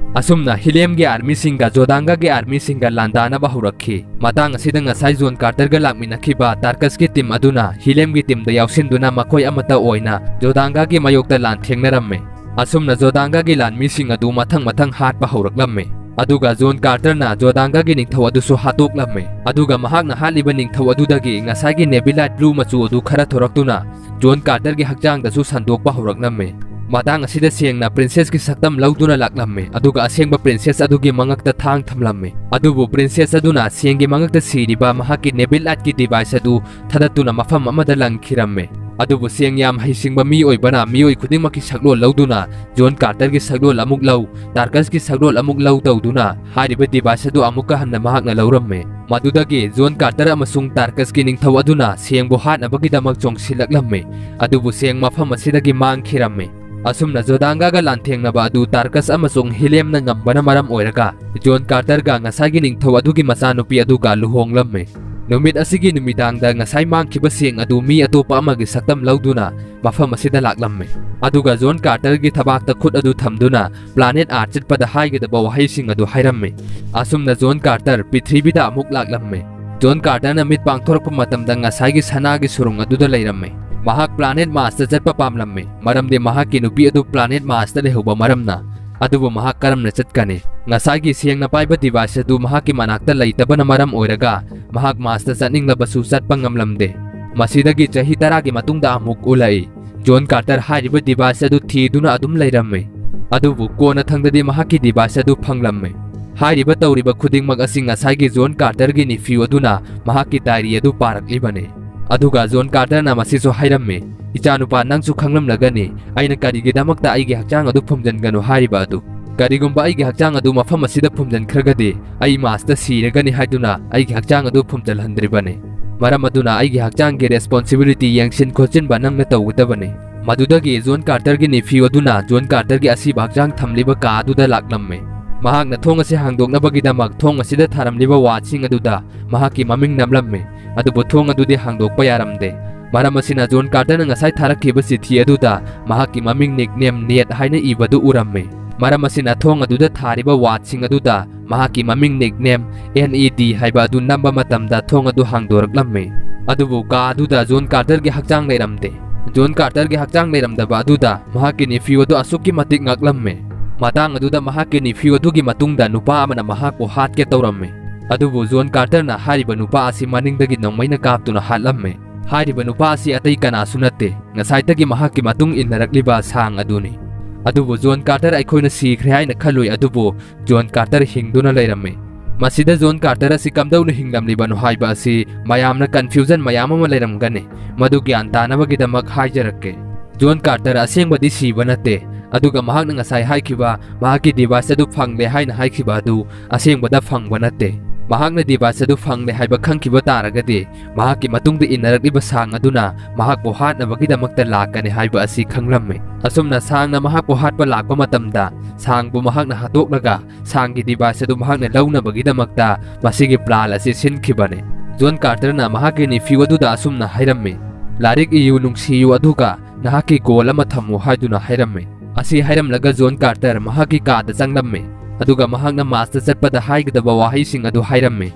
ꯑꯁꯨꯝꯅ ꯍꯤꯂꯦꯝꯒꯤ ꯑꯥꯔꯃꯤꯁꯤꯡꯒ ꯖꯣꯗꯥꯡꯒꯥꯒꯤ ꯑꯥꯔꯃꯤꯁꯤꯡꯒ ꯂꯥꯟꯗꯥꯅꯕ ꯍꯧꯔꯛꯈꯤ꯫ ꯃꯇꯥꯡ ꯑꯁꯤꯗ ꯉꯁꯥꯏ ꯖꯣꯟ ꯀꯥꯔꯇꯔꯒ ꯂꯥꯛꯃꯤꯟꯅꯈꯤꯕ ꯇꯥꯔꯀꯁꯀꯤ ꯇꯤꯝ ꯑꯗꯨꯅ ꯍꯤꯂꯦꯝꯒꯤ ꯇꯤꯝꯗ ꯌꯥꯎꯁꯤꯟꯗꯨꯅ ꯃꯈꯣꯏ ꯑꯃꯠꯇ ꯑꯣꯏꯅ ꯖꯣꯗꯥꯡꯒꯥꯒꯤ ꯃꯥꯌꯣꯛꯇ ꯂꯥꯟ ꯊꯦꯡꯅꯔꯝꯃꯤ꯫ ꯑꯁꯨꯝꯅ ꯖꯣꯗꯥꯡꯒꯥꯒꯤ ꯂꯥꯟꯃꯤꯁꯤꯡ ꯑꯗꯨ ꯃꯊꯪ ꯃꯊꯪ ꯍꯥꯠꯄ ꯍꯧꯔꯛꯂꯝꯃꯤ꯫ ꯑꯗꯨꯒ ꯖꯣꯟ ꯀꯥꯔꯇꯔꯅ ꯖꯣꯗꯥꯡꯒꯥꯒꯤ ꯅꯤꯡꯊꯧ ꯑꯗꯨꯁꯨ ꯍꯥꯠꯇꯣꯛꯂꯝꯃꯤ꯫ ꯑꯗꯨꯒ ꯃꯍꯥꯛꯅ ꯍꯥꯠꯂꯤꯕ ꯅꯤꯡꯊꯧ ꯑꯗꯨꯗꯒꯤ ꯉꯁꯥꯏꯒꯤ ꯅꯦꯕꯤꯂꯥꯏꯠ ꯕ꯭ꯂꯨ ꯃꯆꯨ ꯑꯗꯨ ꯈꯔ ꯊꯣꯔꯛꯇꯨꯅ ꯖꯣꯟ ꯀꯥꯔꯇꯔꯒꯤ ꯍꯛꯆꯥꯡꯗꯁꯨ ꯁꯟꯗꯣꯛꯄ ꯍꯧꯔꯛꯂꯝꯃꯤ꯫ ꯃꯇꯥꯡ ꯑꯁꯤꯗ ꯁꯦꯡꯅ ꯄ꯭ꯔꯤꯟꯁꯦꯁꯀꯤ ꯁꯛꯇꯝ ꯂꯧꯗꯨꯅ ꯂꯥꯛꯂꯝꯃꯤ, ꯑꯗꯨꯒ ꯑꯁꯦꯡꯕ ꯄ꯭ꯔꯤꯟꯁꯦꯁ ꯑꯗꯨꯒꯤ ꯃꯉꯛꯇ ꯊꯥꯡ ꯊꯝꯂꯝꯃꯤ꯫ ꯑꯗꯨꯕꯨ ꯄ꯭ꯔꯤꯟꯁꯦꯁ ꯑꯗꯨꯅ ꯁꯦꯡꯒꯤ ꯃꯉꯛꯇ ꯁꯤꯔꯤꯕ ꯃꯍꯥꯛꯀꯤ ꯅꯦꯕꯤꯂꯥꯏꯠꯀꯤ ꯗꯤꯚꯥꯏꯁ ꯑꯗꯨ ꯊꯥꯗꯠꯇꯨꯅ ꯃꯐꯝ ꯑꯃꯗ ꯂꯪꯈꯤꯔꯝꯃꯤ꯫ ꯑꯗꯨꯕꯨ ꯁꯦꯡ ꯌꯥꯝ ꯍꯩꯁꯤꯡꯕ ꯃꯤ ꯑꯣꯏꯕꯅ ꯃꯤꯑꯣꯏ ꯈꯨꯗꯤꯡꯃꯛꯀꯤ ꯁꯛꯂꯣꯟ ꯂꯧꯗꯨꯅ ꯖꯣꯟ ꯀꯥꯔꯇꯔꯒꯤ ꯁꯛꯂꯣꯟ ꯑꯃꯨꯛ ꯂꯧ, ꯇꯥꯔꯀꯁꯀꯤ ꯁꯛꯂꯣꯟ ꯑꯃꯨꯛ ꯂꯧ ꯇꯧꯗꯨꯅ ꯍꯥꯏꯔꯤꯕ ꯗꯤꯚꯥꯏꯁ ꯑꯗꯨ ꯑꯃꯨꯛꯀ ꯍꯟꯅ ꯃꯍꯥꯛꯅ ꯂꯧꯔꯝꯃꯤ꯫ ꯃꯗꯨꯗꯒꯤ ꯖꯣꯟ ꯀꯥꯔꯇꯔ ꯑꯃꯁꯨꯡ ꯇꯥꯔꯀꯁꯀꯤ ꯅꯤꯡꯊꯧ ꯑꯗꯨꯅ ꯁꯦꯡꯕꯨ ꯍꯥꯠꯅꯕꯒꯤꯗꯃꯛ ꯆꯣꯡꯁꯤꯜꯂꯛꯂꯝꯃꯤ, ꯑꯗꯨꯕꯨ ꯁꯦꯡ ꯃꯐꯝ ꯑꯁꯤꯗꯒꯤ ꯃꯥꯡꯈꯤꯔꯝꯃꯤ꯫ ꯑꯁꯨꯝꯅ ꯖꯣꯗꯥꯡꯒꯥꯒ ꯂꯥꯟꯊꯦꯡꯅꯕ ꯑꯗꯨ ꯇꯥꯔꯀꯁ ꯑꯃꯁꯨꯡ ꯍꯤꯂꯦꯝꯅ ꯉꯝꯕꯅ ꯃꯔꯝ ꯑꯣꯏꯔꯒ ꯖꯣꯟ ꯀꯥꯔꯇꯔꯒ ꯉꯁꯥꯏꯒꯤ ꯅꯤꯡꯊꯧ ꯑꯗꯨꯒꯤ ꯃꯆꯥꯅꯨꯄꯤ ꯑꯗꯨꯒ ꯂꯨꯍꯣꯡꯂꯝꯃꯤ꯫ ꯅꯨꯃꯤꯠ ꯑꯁꯤꯒꯤ ꯅꯨꯃꯤꯗꯥꯡꯗ ꯉꯁꯥꯏ ꯃꯥꯡꯈꯤꯕ ꯁꯦꯡ ꯑꯗꯨ ꯃꯤ ꯑꯇꯣꯞꯄ ꯑꯃꯒꯤ ꯁꯛꯇꯝ ꯂꯧꯗꯨꯅ ꯃꯐꯝ ꯑꯁꯤꯗ ꯂꯥꯛꯂꯝꯃꯤ꯫ ꯑꯗꯨꯒ ꯖꯣꯟ ꯀꯥꯔꯇꯔꯒꯤ ꯊꯕꯥꯛꯇ ꯈꯨꯠ ꯑꯗꯨ ꯊꯝꯗꯨꯅ ꯄ꯭ꯂꯥꯅꯦꯠ ꯑꯥꯔꯊ ꯆꯠꯄꯗ ꯍꯥꯏꯒꯗꯕ ꯋꯥꯍꯩꯁꯤꯡ ꯑꯗꯨ ꯍꯥꯏꯔꯝꯃꯤ꯫ ꯑꯁꯨꯝꯅ ꯖꯣꯟ ꯀꯥꯔꯇꯔ ꯄ꯭ꯔꯤꯊꯤꯕꯤꯗ ꯑꯃꯨꯛ ꯂꯥꯛꯂꯝꯃꯤ꯫ ꯖꯣꯟ ꯀꯥꯔꯇꯔꯅ ꯃꯤꯠ ꯄꯥꯡꯊꯣꯔꯛꯄ ꯃꯇꯝꯗ ꯉꯁꯥꯏꯒꯤ ꯁꯅꯥꯒꯤ ꯁꯨꯔꯨꯡ ꯑꯗꯨꯗ ꯂꯩꯔꯝꯃꯤ꯫ ꯃꯍꯥꯛ ꯄ꯭ꯂꯥꯅꯦꯠ ꯃꯥꯔꯁꯇ ꯆꯠꯄ ꯄꯥꯝꯂꯝꯃꯤ, ꯃꯔꯝꯗꯤ ꯃꯍꯥꯛꯀꯤ ꯅꯨꯄꯤ ꯑꯗꯨ ꯄ꯭ꯂꯥꯅꯦꯠ ꯃꯥꯔꯁꯇ ꯂꯩꯍꯧꯕ ꯃꯔꯝꯅ꯫ ꯑꯗꯨꯕꯨ ꯃꯍꯥꯛ ꯀꯔꯝꯅ ꯆꯠꯀꯅꯤ? ꯉꯁꯥꯏꯒꯤ ꯁꯦꯡꯅ ꯄꯥꯏꯕ device ꯑꯗꯨ ꯃꯍꯥꯛꯀꯤ ꯃꯅꯥꯛꯇ ꯂꯩꯇꯕꯅ ꯃꯔꯝ ꯑꯣꯏꯔꯒ ꯃꯍꯥꯛ ꯃꯥꯁꯇ ꯆꯠꯅꯤꯡꯂꯕꯁꯨ ꯆꯠꯄ ꯉꯝꯂꯝꯗꯦ꯫ ꯃꯁꯤꯗꯒꯤ ꯆꯍꯤ ꯇꯔꯥꯒꯤ ꯃꯇꯨꯡꯗ ꯑꯃꯨꯛ ꯎꯠꯂꯛꯏ꯫ ꯖꯣꯟ ꯀꯥꯔꯇꯔ ꯍꯥꯏꯔꯤꯕ device ꯑꯗꯨ ꯊꯤꯗꯨꯅ ꯑꯗꯨꯝ ꯂꯩꯔꯝꯃꯤ꯫ ꯑꯗꯨꯕꯨ ꯀꯣꯟꯅꯊꯪꯗꯗꯤ ꯃꯍꯥꯛꯀꯤ device ꯑꯗꯨ ꯐꯪꯂꯝꯃꯤ꯫ ꯍꯥꯏꯔꯤꯕ ꯇꯧꯔꯤꯕ ꯈꯨꯗꯤꯡꯃꯛ ꯑꯁꯤ ꯉꯁꯥꯏꯒꯤ ꯖꯣꯟ ꯀꯥꯔꯇꯔꯒꯤ nephew ꯑꯗꯨꯅ ꯃꯍꯥꯛꯀꯤ diary ꯑꯗꯨ ꯄꯥꯔꯛꯂꯤꯕꯅꯤ꯫ ꯑꯗꯨꯒ ꯖꯣꯟ ꯀꯥꯔꯇꯔꯅ ꯃꯁꯤꯁꯨ ꯍꯥꯏꯔꯝꯃꯤ, "ꯏꯆꯥꯅꯨꯄꯥ, ꯅꯪꯁꯨ ꯈꯪꯂꯝꯂꯒꯅꯤ ꯑꯩꯅ ꯀꯔꯤꯒꯤꯗꯃꯛꯇ ꯑꯩꯒꯤ ꯍꯛꯆꯥꯡ ꯑꯗꯨ ꯐꯨꯝꯖꯤꯟꯒꯅꯨ ꯍꯥꯏꯔꯤꯕ ꯑꯗꯨ꯫ ꯀꯔꯤꯒꯨꯝꯕ ꯑꯩꯒꯤ ꯍꯛꯆꯥꯡ ꯑꯗꯨ ꯃꯐꯝ ꯑꯁꯤꯗ ꯐꯨꯝꯖꯤꯟꯈ꯭ꯔꯒꯗꯤ ꯑꯩ ꯃꯥꯁꯇ ꯁꯤꯔꯒꯅꯤ ꯍꯥꯏꯗꯨꯅ ꯑꯩꯒꯤ ꯍꯛꯆꯥꯡ ꯑꯗꯨ ꯐꯨꯝꯖꯤꯜꯍꯟꯗ꯭ꯔꯤꯕꯅꯤ꯫ ꯃꯔꯝ ꯑꯗꯨꯅ ꯑꯩꯒꯤ ꯍꯛꯆꯥꯡꯒꯤ responsibility ꯌꯦꯡꯁꯤꯟ ꯈꯣꯠꯆꯤꯟꯕ ꯅꯪꯅ ꯇꯧꯒꯗꯕꯅꯤ꯫" ꯃꯗꯨꯗꯒꯤ ꯖꯣꯟ ꯀꯥꯔꯇꯔꯒꯤ nephew ꯑꯗꯨꯅ ꯖꯣꯟ ꯀꯥꯔꯇꯔꯒꯤ ꯑꯁꯤꯕ ꯍꯛꯆꯥꯡ ꯊꯝꯂꯤꯕ ꯀꯥ ꯑꯗꯨꯗ ꯂꯥꯛꯂꯝꯃꯤ꯫ ꯃꯍꯥꯛꯅ ꯊꯣꯡ ꯑꯁꯤ ꯍꯥꯡꯗꯣꯛꯅꯕꯒꯤꯗꯃꯛ ꯊꯣꯡ ꯑꯁꯤꯗ ꯊꯥꯔꯝꯂꯤꯕ watchꯁꯤꯡ ꯑꯗꯨꯗ ꯃꯍꯥꯛꯀꯤ ꯃꯃꯤꯡ ꯅꯝꯂꯝꯃꯤ꯫ ꯑꯗꯨꯕꯨ ꯊꯣꯡ ꯑꯗꯨꯗꯤ ꯍꯥꯡꯗꯣꯛꯄ ꯌꯥꯔꯝꯗꯦ꯫ ꯃꯔꯝ ꯑꯁꯤꯅ ꯖꯣꯟ ꯀꯥꯔꯇꯔꯅ ꯉꯁꯥꯏ ꯊꯥꯔꯛꯈꯤꯕ ꯆꯤꯊꯤ ꯑꯗꯨꯗ ꯃꯍꯥꯛꯀꯤ ꯃꯃꯤꯡ nickname Ned ꯍꯥꯏꯅ ꯏꯕꯗꯨ ꯎꯔꯝꯃꯤ꯫ ꯃꯔꯝ ꯑꯁꯤꯅ ꯊꯣꯡ ꯑꯗꯨꯗ ꯊꯥꯔꯤꯕ watchꯁꯤꯡ ꯑꯗꯨꯗ ꯃꯍꯥꯛꯀꯤ ꯃꯃꯤꯡ nickname N E D ꯍꯥꯏꯕ ꯑꯗꯨ ꯅꯝꯕ ꯃꯇꯝꯗ ꯊꯣꯡ ꯑꯗꯨ ꯍꯥꯡꯗꯣꯔꯛꯂꯝꯃꯤ꯫ ꯑꯗꯨꯕꯨ ꯀꯥ ꯑꯗꯨꯗ ꯖꯣꯟ ꯀꯥꯔꯇꯔꯒꯤ ꯍꯛꯆꯥꯡ ꯂꯩꯔꯝꯗꯦ꯫ ꯖꯣꯟ ꯀꯥꯔꯇꯔꯒꯤ ꯍꯛꯆꯥꯡ ꯂꯩꯔꯝꯗꯕ ꯑꯗꯨꯗ ꯃꯍꯥꯛꯀꯤ nephew ꯑꯗꯨ ꯑꯁꯨꯛꯀꯤ ꯃꯇꯤꯛ ꯉꯛꯂꯝꯃꯤ꯫ ꯃꯇꯥꯡ ꯑꯗꯨꯗ ꯃꯍꯥꯛꯀꯤ nephew ꯑꯗꯨꯒꯤ ꯃꯇꯨꯡꯗ ꯅꯨꯄꯥ ꯑꯃꯅ ꯃꯍꯥꯛꯄꯨ ꯍꯥꯠꯀꯦ ꯇꯧꯔꯝꯃꯤ꯫ ꯑꯗꯨꯕꯨ ꯖꯣꯟ ꯀꯥꯔꯇꯔꯅ ꯍꯥꯏꯔꯤꯕ ꯅꯨꯄꯥ ꯑꯁꯤ ꯃꯅꯤꯡꯗꯒꯤ ꯅꯣꯡꯃꯩꯅ ꯀꯥꯞꯇꯨꯅ ꯍꯥꯠꯂꯝꯃꯤ꯫ ꯍꯥꯏꯔꯤꯕ ꯅꯨꯄꯥ ꯑꯁꯤ ꯑꯇꯩ ꯀꯅꯥꯁꯨ ꯅꯠꯇꯦ, ꯉꯁꯥꯏꯗꯒꯤ ꯃꯍꯥꯛꯀꯤ ꯃꯇꯨꯡ ꯏꯟꯅꯔꯛꯂꯤꯕ ꯁꯥꯡ ꯑꯗꯨꯅꯤ꯫ ꯑꯗꯨꯕꯨ ꯖꯣꯟ ꯀꯥꯔꯇꯔ ꯑꯩꯈꯣꯏꯅ ꯁꯤꯈ꯭ꯔꯦ ꯍꯥꯏꯅ ꯈꯜꯂꯨꯏ, ꯑꯗꯨꯕꯨ ꯖꯣꯟ ꯀꯥꯔꯇꯔ ꯍꯤꯡꯗꯨꯅ ꯂꯩꯔꯝꯃꯤ꯫ ꯃꯁꯤꯗ ꯖꯣꯟ ꯀꯥꯔꯇꯔ ꯑꯁꯤ ꯀꯝꯗꯧꯅ ꯍꯤꯡꯂꯝꯂꯤꯕꯅꯣ ꯍꯥꯏꯕ ꯑꯁꯤ ꯃꯌꯥꯝꯅ confusion ꯃꯌꯥꯝ ꯑꯃ ꯂꯩꯔꯝꯒꯅꯤ꯫ ꯃꯗꯨ ꯒ꯭ꯌꯥꯟ ꯇꯥꯅꯕꯒꯤꯗꯃꯛ ꯍꯥꯏꯖꯔꯛꯀꯦ꯫ ꯖꯣꯟ ꯀꯥꯔꯇꯔ ꯑꯁꯦꯡꯕꯗꯤ ꯁꯤꯕ ꯅꯠꯇꯦ, ꯑꯗꯨꯒ ꯃꯍꯥꯛꯅ ꯉꯁꯥꯏ ꯍꯥꯏꯈꯤꯕ ꯃꯍꯥꯛꯀꯤ device ꯑꯗꯨ ꯐꯪꯂꯦ ꯍꯥꯏꯅ ꯍꯥꯏꯈꯤꯕ ꯑꯗꯨ ꯑꯁꯦꯡꯕꯗ ꯐꯪꯕ ꯅꯠꯇꯦ꯫ ꯃꯍꯥꯛꯅ device ꯑꯗꯨ ꯐꯪꯂꯦ ꯍꯥꯏꯕ ꯈꯪꯈꯤꯕ ꯇꯥꯔꯒꯗꯤ, ꯃꯍꯥꯛꯀꯤ ꯃꯇꯨꯡꯗ ꯏꯟꯅꯔꯛꯂꯤꯕ ꯁꯥꯡ ꯑꯗꯨꯅ ꯃꯍꯥꯛꯄꯨ ꯍꯥꯠꯅꯕꯒꯤꯗꯃꯛꯇ ꯂꯥꯛꯀꯅꯤ ꯍꯥꯏꯕ ꯑꯁꯤ ꯈꯪꯂꯝꯃꯤ꯫ ꯑꯁꯨꯝꯅ ꯁꯥꯡꯅ ꯃꯍꯥꯛꯄꯨ ꯍꯥꯠꯄ ꯂꯥꯛꯄ ꯃꯇꯝꯗ, ꯁꯥꯡꯕꯨ ꯃꯍꯥꯛꯅ ꯍꯥꯠꯇꯣꯛꯂꯒ ꯁꯥꯡꯒꯤ device ꯑꯗꯨ ꯃꯍꯥꯛꯅ ꯂꯧꯅꯕꯒꯤꯗꯃꯛꯇ ꯃꯁꯤꯒꯤ plan ꯑꯁꯤ ꯁꯤꯟꯈꯤꯕꯅꯤ꯫ ꯖꯣꯟ ꯀꯥꯔꯇꯔꯅ ꯃꯍꯥꯛꯀꯤ nephew ꯑꯗꯨꯗ ꯑꯁꯨꯝꯅ ꯍꯥꯏꯔꯝꯃꯤ, "ꯂꯥꯏꯔꯤꯛ ꯏꯌꯨ, ꯅꯨꯡꯁꯤꯌꯨ, ꯑꯗꯨꯒ ꯅꯍꯥꯛꯀꯤ goal ꯑꯃ ꯊꯝꯃꯨ" ꯍꯥꯏꯗꯨꯅ ꯍꯥꯏꯔꯝꯃꯤ꯫ ꯑꯁꯤ ꯍꯥꯏꯔꯝꯂꯒ ꯖꯣꯟ ꯀꯥꯔꯇꯔ ꯃꯍꯥꯛꯀꯤ ꯀꯥꯗ ꯆꯪꯂꯝꯃꯤ, ꯑꯗꯨꯒ ꯃꯍꯥꯛꯅ ꯃꯥꯁꯇ ꯆꯠꯄꯗ ꯍꯥꯏꯒꯗꯕ ꯋꯥꯍꯩꯁꯤꯡ ꯑꯗꯨ ꯍꯥꯏꯔꯝꯃꯤ꯫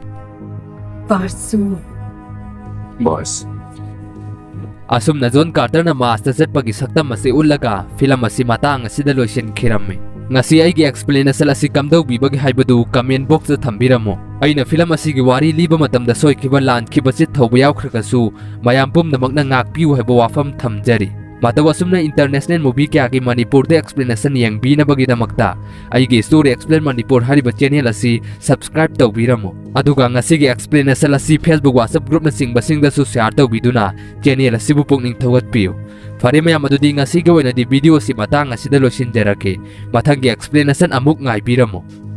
ꯕꯥꯁ꯫ ꯑꯁꯨꯝꯅ ꯖꯣꯟ ꯀꯥꯔꯇꯔꯅ ꯃꯥꯁꯇ ꯆꯠꯄꯒꯤ ꯁꯛꯇꯝ ꯑꯁꯤ ꯎꯠꯂꯒ ꯐꯤꯂꯝ ꯑꯁꯤ ꯃꯇꯥꯡ ꯑꯁꯤꯗ ꯂꯣꯏꯁꯤꯟꯈꯤꯔꯝꯃꯤ꯫ ꯉꯁꯤ ꯑꯩꯒꯤ explanation ꯑꯁꯤ ꯀꯝꯗꯧꯕꯤꯕꯒꯦ ꯍꯥꯏꯕꯗꯨ comment box ꯇ ꯊꯝꯕꯤꯔꯝꯃꯨ꯫ ꯑꯩꯅ film ꯑꯁꯤꯒꯤ ꯋꯥꯔꯤ ꯂꯤꯕ ꯃꯇꯝꯗ ꯁꯣꯏꯈꯤꯕ, ꯂꯥꯟꯈꯤꯕ, ꯆꯤꯠ ꯊꯧꯕ ꯌꯥꯎꯈ꯭ꯔꯒꯁꯨ, ꯃꯌꯥꯝ ꯄꯨꯝꯅꯃꯛꯅ ꯉꯥꯛꯄꯤꯌꯨ ꯍꯥꯏꯕ ꯋꯥꯐꯝ ꯊꯝꯖꯔꯤ꯫ ꯃꯇꯧ ꯑꯁꯨꯝꯅ international movie ꯀꯌꯥꯒꯤ ꯃꯅꯤꯄꯨꯔꯗ explanation ꯌꯦꯡꯕꯤꯅꯕꯒꯤꯗꯃꯛꯇ ꯑꯩꯒꯤ Story Explain Manipur ꯍꯥꯏꯔꯤꯕ channel ꯑꯁꯤ subscribe ꯇꯧꯕꯤꯔꯝꯃꯨ꯫ ꯑꯗꯨꯒ ꯉꯁꯤꯒꯤ explanation ꯑꯁꯤ Facebook, WhatsApp group ꯅꯆꯤꯡꯕꯁꯤꯡꯗꯁꯨ share ꯇꯧꯕꯤꯗꯨꯅ channel ꯑꯁꯤꯕꯨ ꯄꯨꯛꯅꯤꯡ ꯊꯧꯒꯠꯄꯤꯌꯨ꯫ ꯐꯔꯦ ꯃꯌꯥꯝ, ꯑꯗꯨꯗꯤ ꯉꯁꯤꯒꯤ ꯑꯣꯏꯅꯗꯤ video ꯑꯁꯤ ꯃꯇꯥꯡ ꯑꯁꯤꯗ ꯂꯣꯏꯁꯤꯟꯖꯔꯒꯦ꯫ ꯃꯊꯪꯒꯤ explanation ꯑꯃꯨꯛ ꯉꯥꯏꯕꯤꯔꯝꯃꯨ꯫